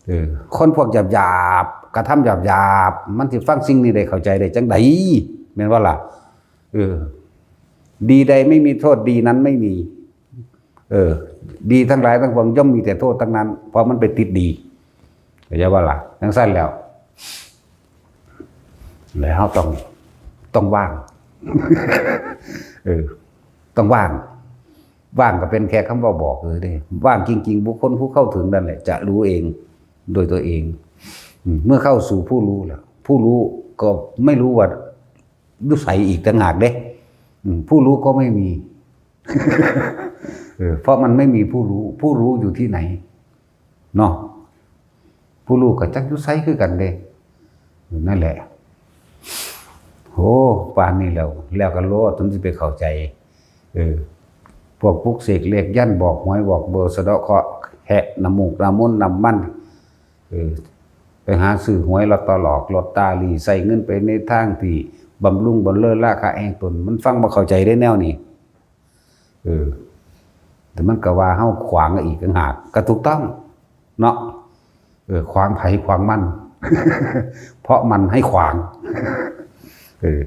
เออ คนพวกหยาบๆ กระทำหยาบๆ มันสิฟังสิ่งนี้ได้ เข้าใจได้จั่งใด แม่นบ่ล่ะ? เออ ดีใดไม่มีโทษ ดีนั้นไม่มี เออ ดีทั้งหลายทั้งปวงย่อมมีแต่โทษทั้งนั้น เพราะมันไปติดดี เข้าใจบ่ล่ะ? จั่งซั่นแล้ว แล้วเฮาต้อง ต้องว่าง เออ ต้องว่าง ว่างก็เป็นแค่คำเว้าบอกซื่อๆ เด้ ว่างจริงๆ บุคคลผู้เข้าถึงนั่นแหละจะรู้เองโดยตัวเอง อืม เมื่อเข้าสู่ผู้รู้แล้ว ผู้รู้ก็ไม่รู้ว่าอยู่ไสอีกต่างหากเด้ อืม ผู้รู้ก็ไม่มี เออ เพราะมันไม่มีผู้รู้ ผู้รู้อยู่ที่ไหน เนาะ ผู้รู้ก็จักอยู่ไสคือกันเด้ นั่นแหละ โห ปานนี้แล้ว แล้วก็โลด มันสิไปเข้าใจ เออ พวกปลุกเสกเลขยันต์ บอกหวย บอกเบอร์ สะเดาะเคราะห์ แคะน้ำมูก น้ำมนต์ น้ำมัน เออ ไปหาซื้อหวยลอตเตอรี่ ลอตเตอรี่ ใช้เงินไปในทางที่บำรุงบำเรอราคะแห่งตน มันฟังบ่เข้าใจเด้แนวนี้ เออ แต่มันก็ว่าเฮาขวางอีกต่างหาก ก็ถูกต้องเนาะ เออ ขวางไผขวางมัน เพราะมันให้ขวาง เออ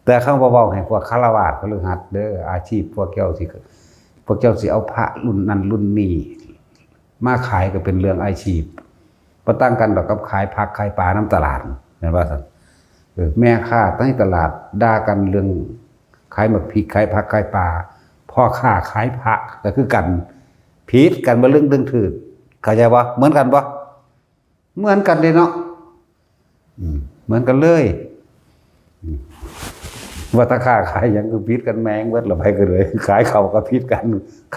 แต่คำว่าเว้าให้พวกฆราวาสคฤหัสถ์เด้อ อาชีพพวกเจ้าสิ พวกเจ้าสิเอาพระรุ่นนั้นรุ่นนี้มาขายก็เป็นเรื่องอาชีพ บ่ต่างกันดอกกับขายผักขายปลานำตลาด แม่นว่าซั่น เออ แม่ค้าในตลาดด่ากันเรื่องขายหมากพริก ขายผักขายปลา พ่อค้าขายพระก็คือกัน ผิดกันบ่เรื่อง เรื่องถืก เข้าใจบ่? เหมือนกันบ่? เหมือนกันเด้เนาะ อืม เหมือนกันเลย อืม ว่าถ้าค้าขายหยังก็ผิดกันแม่งเบิดละ ไปกันเลย ขายข้าวก็ผิดกัน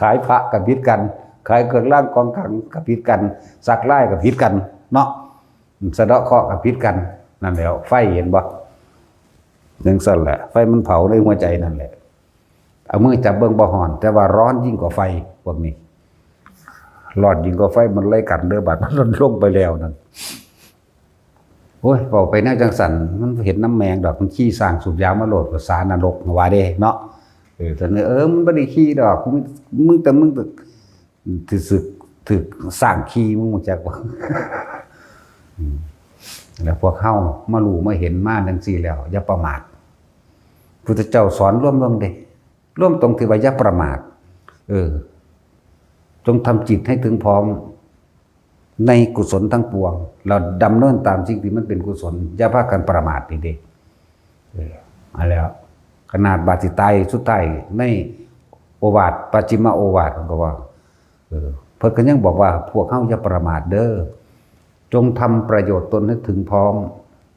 ขายพระก็ผิดกัน ขายเครื่องรางของขลังก็ผิดกัน สักลายก็ผิดกันเนาะ อืม สะเดาะเคราะห์ก็ผิดกัน นั่นแหละ ไฟเห็นบ่? จั่งซั่นแหละ ไฟมันเผาในหัวใจนั่นแหละ เอามือจับเบิ่งบ่ฮ้อน แต่ว่าร้อนยิ่งกว่าไฟ พวกนี้ ร้อนยิ่งกว่าไฟ มันเลยกันเด้อ บัดมันลงไปแล้วนั่น โอ้ย เว้าไปแนวจั่งซั่น มันเห็นน้ำแมงดอก มันขี่ช้างสูบยามาโลด ภาษานรกว่าเด้เนาะ เออ แต่เนี่ย เออ มันบ่ได้ขี่ดอก มึง มึงแต่ มึงแต่ ถืก ถืกสร้างขี้ มึงรู้จักบ่? อืม แล้วพวกเฮามารู้มาเห็นมาจั่งซี้แล้ว อย่าประมาท พุทธเจ้าสอนรวมลงเด้ รวมตรงที่ว่าอย่าประมาท เออ จงทำจิตให้ถึงพร้อมในกุศลทั้งปวง แล้วดำเนินตามสิ่งที่มันเป็นกุศล อย่าพากันประมาทนี่เด้ เออ อันแล้ว ขนาดบาดสิตายสุดท้ายในโอวาท ปัจฉิมโอวาท เพิ่นก็ว่า เออ เพิ่นก็ยังบอกว่า พวกเฮาอย่าประมาทเด้อ จงทำประโยชน์ตนให้ถึงพร้อม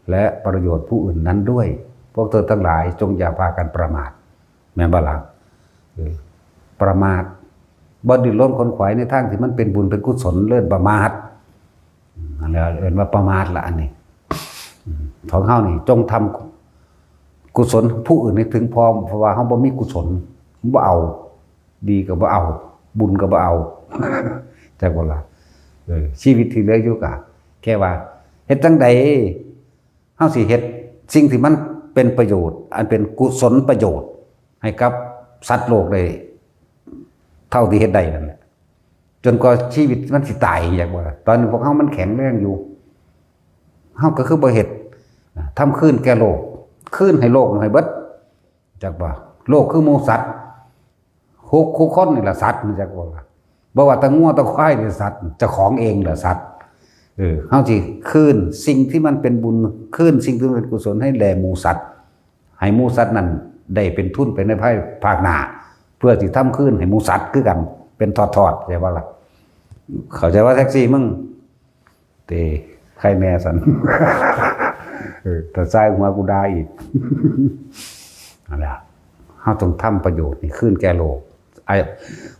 และประโยชน์ผู้อื่นนั้นด้วย พวกเธอทั้งหลายจงอย่าพากันประมาท แม่นบ่ล่ะ? เออ ประมาท บ่ดิ้นรนขวนขวายในทางที่มันเป็นบุญเป็นกุศล เอิ้นประมาท อืม นั่นแหละ เอิ้นว่าประมาทละอันนี้ อืม ของเฮานี่ จงทำกุศลผู้อื่นให้ถึงพร้อม เพราะว่าเฮาบ่มีกุศล บ่เอา ดีก็บ่เอา บุญก็บ่เอา จักบ่ล่ะ? เออ ชีวิตที่เหลืออยู่ก็แค่ว่า เฮ็ดจั่งใดเฮาสิเฮ็ดสิ่งที่มันเป็นประโยชน์ อันเป็นกุศลประโยชน์ให้กับสัตว์โลกได้ เท่าที่เฮ็ดได้นั่นแหละ จนกว่าชีวิตมันสิตาย จักบ่ล่ะ? ตอนนี้พวกเฮามันแข็งแรงอยู่ เฮาก็คือบ่เฮ็ด ทำคืนแก่โลก คืนให้โลกให้เบิด จักบ่? โลกคือหมู่สัตว์ คุ คุคนนี่ล่ะสัตว์ จักบ่ล่ะ? บ่ว่าแต่งัวแต่ควายนี่สัตว์ เจ้าของเองล่ะสัตว์ เออ เฮาสิคืนสิ่งที่มันเป็นบุญ คืนสิ่งที่มันเป็นกุศลให้แด่หมู่สัตว์ ให้หมู่สัตว์นั้นได้เป็นทุนไปในภายภาคหน้า เพื่อสิทำคืนให้หมู่สัตว์คือกัน เป็นทอดๆ เข้าใจบ่ล่ะ? ເຂົ້າໃຈວ່າແທັກຊີມຶງເຕ ໃຄແນ່ຊັ້ນ ເອີ ຖ້າສາຍຫົວກູດ່າອີກ ນັ້ນແຫຼະ ເຮົາຕ້ອງທຳປະໂຫຍດນີ້ຄືນແກ່ໂລກ ອາ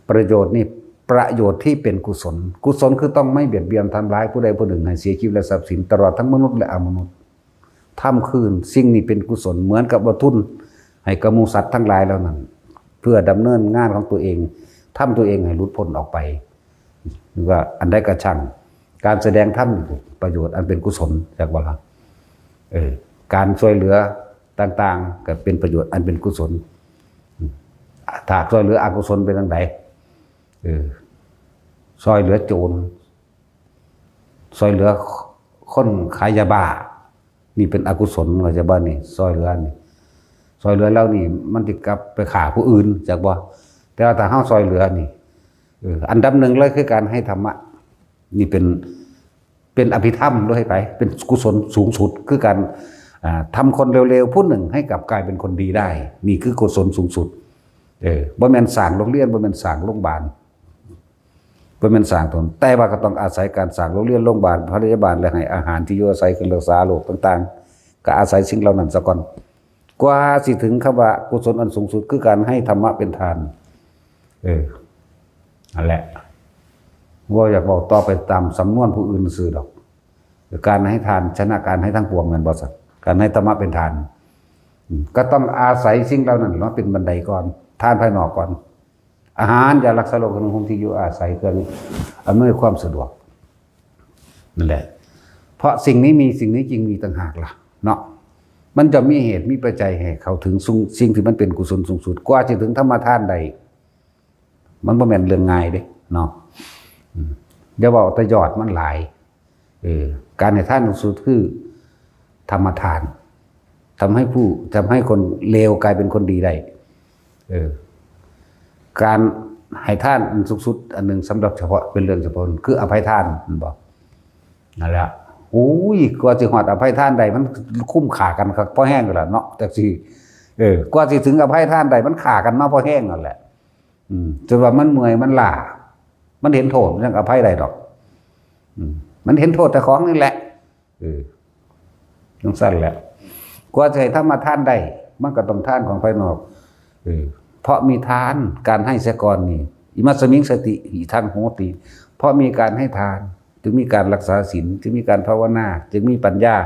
ປະໂຫຍດນີ້ ປະໂຫຍດທີ່ເປັນກຸສົນ ກຸສົນຄືຕ້ອງໄມ່ບຽດບຽນທຳລາຍຜູ້ໃດຜູ້ໜຶ່ງໃຫ້ເສຍຊີວິດ ແລະ ຊັບສິນ ຕະຫຼອດທັງມະນຸດ ແລະ ອະມະນຸດ ທຳຄືນ ສິ່ງນີ້ເປັນກຸສົນ ເໝືອນກັບວ່າທຶນໃຫ້ກັບໝູ່ສັດທັງຫຼາຍເຫຼົ່ານັ້ນ ເພື່ອດຳເນີນງານຂອງຕົວເອງ ທຳຕົວເອງໃຫ້ຫຼຸດພົ້ນອອກໄປ ຫຼືວ່າອັນໃດກໍຊ່າງ ການສະແດງທຳປະໂຫຍດອັນເປັນກຸສົນ ຈັກວ່າລະ ເອີ ການຊ່ວຍເຫຼືອຕ່າງໆ ກໍເປັນປະໂຫຍດອັນເປັນກຸສົນ ຖ້າຊ່ວຍເຫຼືອອະກຸສົນເປັນຈັ່ງໃດ? ເອີ ຊ່ອຍເຫຼືອໂຈນ ຊ່ອຍເຫຼືອຄົນຂາຍຢາບ້າ ນີ້ເປັນອະກຸສົນ ເຂົ້າໃຈບໍ່ນີ້? ຊ່ອຍເຫຼືອນີ້ ຊ່ອຍເຫຼືອລາວນີ້ ມັນຊິກັບໄປຂ້າຜູ້ອື່ນ ຈັກບໍ່? ແຕ່ວ່າຖ້າເຮົາຊ່ອຍເຫຼືອນີ້ ເອີ ອັນດັບໜຶ່ງເລີຍຄືການໃຫ້ທຳມະ ນີ້ເປັນ ເປັນອະພິທຳເລີຍໄປ ເປັນກຸສົນສູງສຸດ ຄືການ ອ່າ ທຳຄົນເລວໆຜູ້ໜຶ່ງໃຫ້ກັບກາຍເປັນຄົນດີໄດ້ ນີ້ຄືກຸສົນສູງສຸດ ເອີ ບໍ່ແມ່ນສ້າງໂຮງຮຽນ ບໍ່ແມ່ນສ້າງໂຮງບານ ບໍ່ແມ່ນສ້າງຕົນ ແຕ່ວ່າກໍຕ້ອງອາໄສການສ້າງໂຮງຮຽນ ໂຮງບານ ພະຍາບານ ແລະ ໃຫ້ອາຫານ ທີ່ຢູ່ອາໄສ ເຄື່ອງຮັກສາໂລກຕ່າງໆ ກໍອາໄສສິ່ງເຫຼົ່ານັ້ນສາກ່ອນ ກວ່າຊິເຖິງຄຳວ່າກຸສົນອັນສູງສຸດ ຄືການໃຫ້ທຳມະເປັນທານ ເອີ ນັ້ນແຫຼະ ບໍ່ຢາກເວົ້າຕໍ່ໄປຕາມສຳນວນຜູ້ອື່ນຊື່ດອກ ການໃຫ້ທານຊະນະການໃຫ້ທັງປວງ ແມ່ນບໍ່ຊັ້ນ? ການໃຫ້ທຳມະເປັນທານ ອາ ກໍຕ້ອງອາໄສສິ່ງເຫຼົ່ານັ້ນມາເປັນບັນໄດກ່ອນ ທານພາຍນອກກ່ອນ ອາຫານ ຢາຮັກສາໂລກ ເຄື່ອງນຸ່ງຫົ່ມ ທີ່ຢູ່ອາໄສ ເຄື່ອງອຳນວຍຄວາມສະດວກ ນັ້ນແຫຼະ ເພາະສິ່ງນີ້ມີ ສິ່ງນີ້ຈຶ່ງມີຕ່າງຫາກລະເນາະ ມັນຈະມີເຫດມີປັດໄຈໃຫ້ເຂົ້າເຖິງສິ່ງ ສິ່ງທີ່ມັນເປັນກຸສົນສູງສຸດ ກວ່າຊິເຖິງທຳມະທານໄດ້ ມັນບໍ່ແມ່ນເລື່ອງງ່າຍເດ້ເນາະ ອາ ຢ່າເວົ້າແຕ່ຍອດມັນຫຼາຍ ເອີ ການໃຫ້ທານສູງສຸດຄືທຳມະທານ ທຳໃຫ້ຜູ້ ທຳໃຫ້ຄົນເລວກາຍເປັນຄົນດີໄດ້ ເອີ ການໃຫ້ທານອັນສູງສຸດອັນໜຶ່ງ ສຳລັບສະເພາະ ເປັນເລື່ອງສະເພາະ ຄືອະໄພທານ ແມ່ນບໍ່? ນັ້ນແຫຼະ ໂອ້ຍ ກວ່າຊິຮອດອະໄພທານໄດ້ ມັນຄຸ້ມຄ່າກັນຄັກພໍແຮງຢູ່ແລ້ວເນາະ ຈັກຊິ ເອີ ກວ່າຊິເຖິງອະໄພທານໄດ້ ມັນຂ້າກັນມາພໍແຮງນັ້ນແຫຼະ ອືມ ຈົນວ່າມັນເມື່ອຍ ມັນລ້າ ມັນເຫັນໂທດ ມັນຍັງອະໄພໄດ້ດອກ ອືມ ມັນເຫັນໂທດເຈົ້າຂອງນີ້ແຫຼະ ເອີ ຈັ່ງຊັ້ນແຫຼະ ກວ່າຈະໃຫ້ທຳມະທານໄດ້ ມັນກໍຕ້ອງທານຂອງພາຍນອກ ເອີ ເພາະມີທານ ການໃຫ້ເສຍກ່ອນນີ້ ອິມັດສະມິງສະຕິ ອິທັງໂຫຕິ ເພາະມີການໃຫ້ທານ ຈຶ່ງມີການລັກສາສິນ ຈຶ່ງມີການພາວະນາ ຈຶ່ງມີປັນຍາ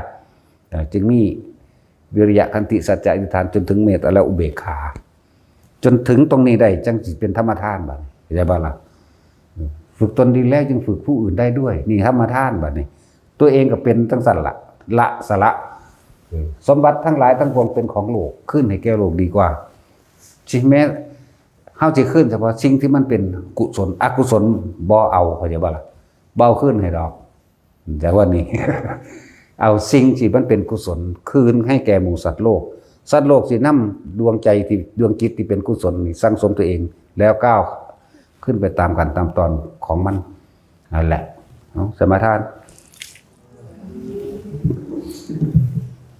ເອີ ຈຶ່ງມີວິລິຍະ ຂັນຕິ ສັດຈະ ອະທິຖານ ຈົນເຖິງເມດຕາ ແລະ ອຸເບກຂາ ຈົນເຖິງຕົງນີ້ໄດ້ ຈັ່ງຊິເປັນທຳມະທານບາດນີ້ ເຂົ້າໃຈບໍ່ລະ? ເອີ ຝຶກຕົນດີແລ້ວຈຶ່ງຝຶກຜູ້ອື່ນໄດ້ດ້ວຍ ນີ້ທຳມະທານບາດນີ້ ຕົວເອງກໍເປັນຈັ່ງຊັ້ນລະ ລະສະລະ ເອີ ສົມບັດທັງຫຼາຍທັງປວງເປັນຂອງໂລກ ຄືນໃຫ້ແກ່ໂລກດີກວ່າ ຊິແມ່ນເຮົາຊິຄືນສະເພາະສິ່ງທີ່ມັນເປັນກຸສົນ ອະກຸສົນບໍ່ເອົາ ເຂົ້າໃຈບໍ່ລະ? ບໍ່ເອົາຄືນໃຫ້ດອກ ແຕ່ວ່ານີ້ ເອົາສິ່ງທີ່ມັນເປັນກຸສົນຄືນໃຫ້ແກ່ໝູ່ສັດໂລກ ສັດໂລກຊິນຳດວງໃຈທີ່ ດວງຈິດທີ່ເປັນກຸສົນນີ້ສັ່ງສົມຕົວເອງ ແລ້ວກ້າວຂຶ້ນໄປຕາມຂັ້ນຕາມຕອນຂອງມັນ ນັ້ນແຫຼະ ເອົາ ສະມາທານ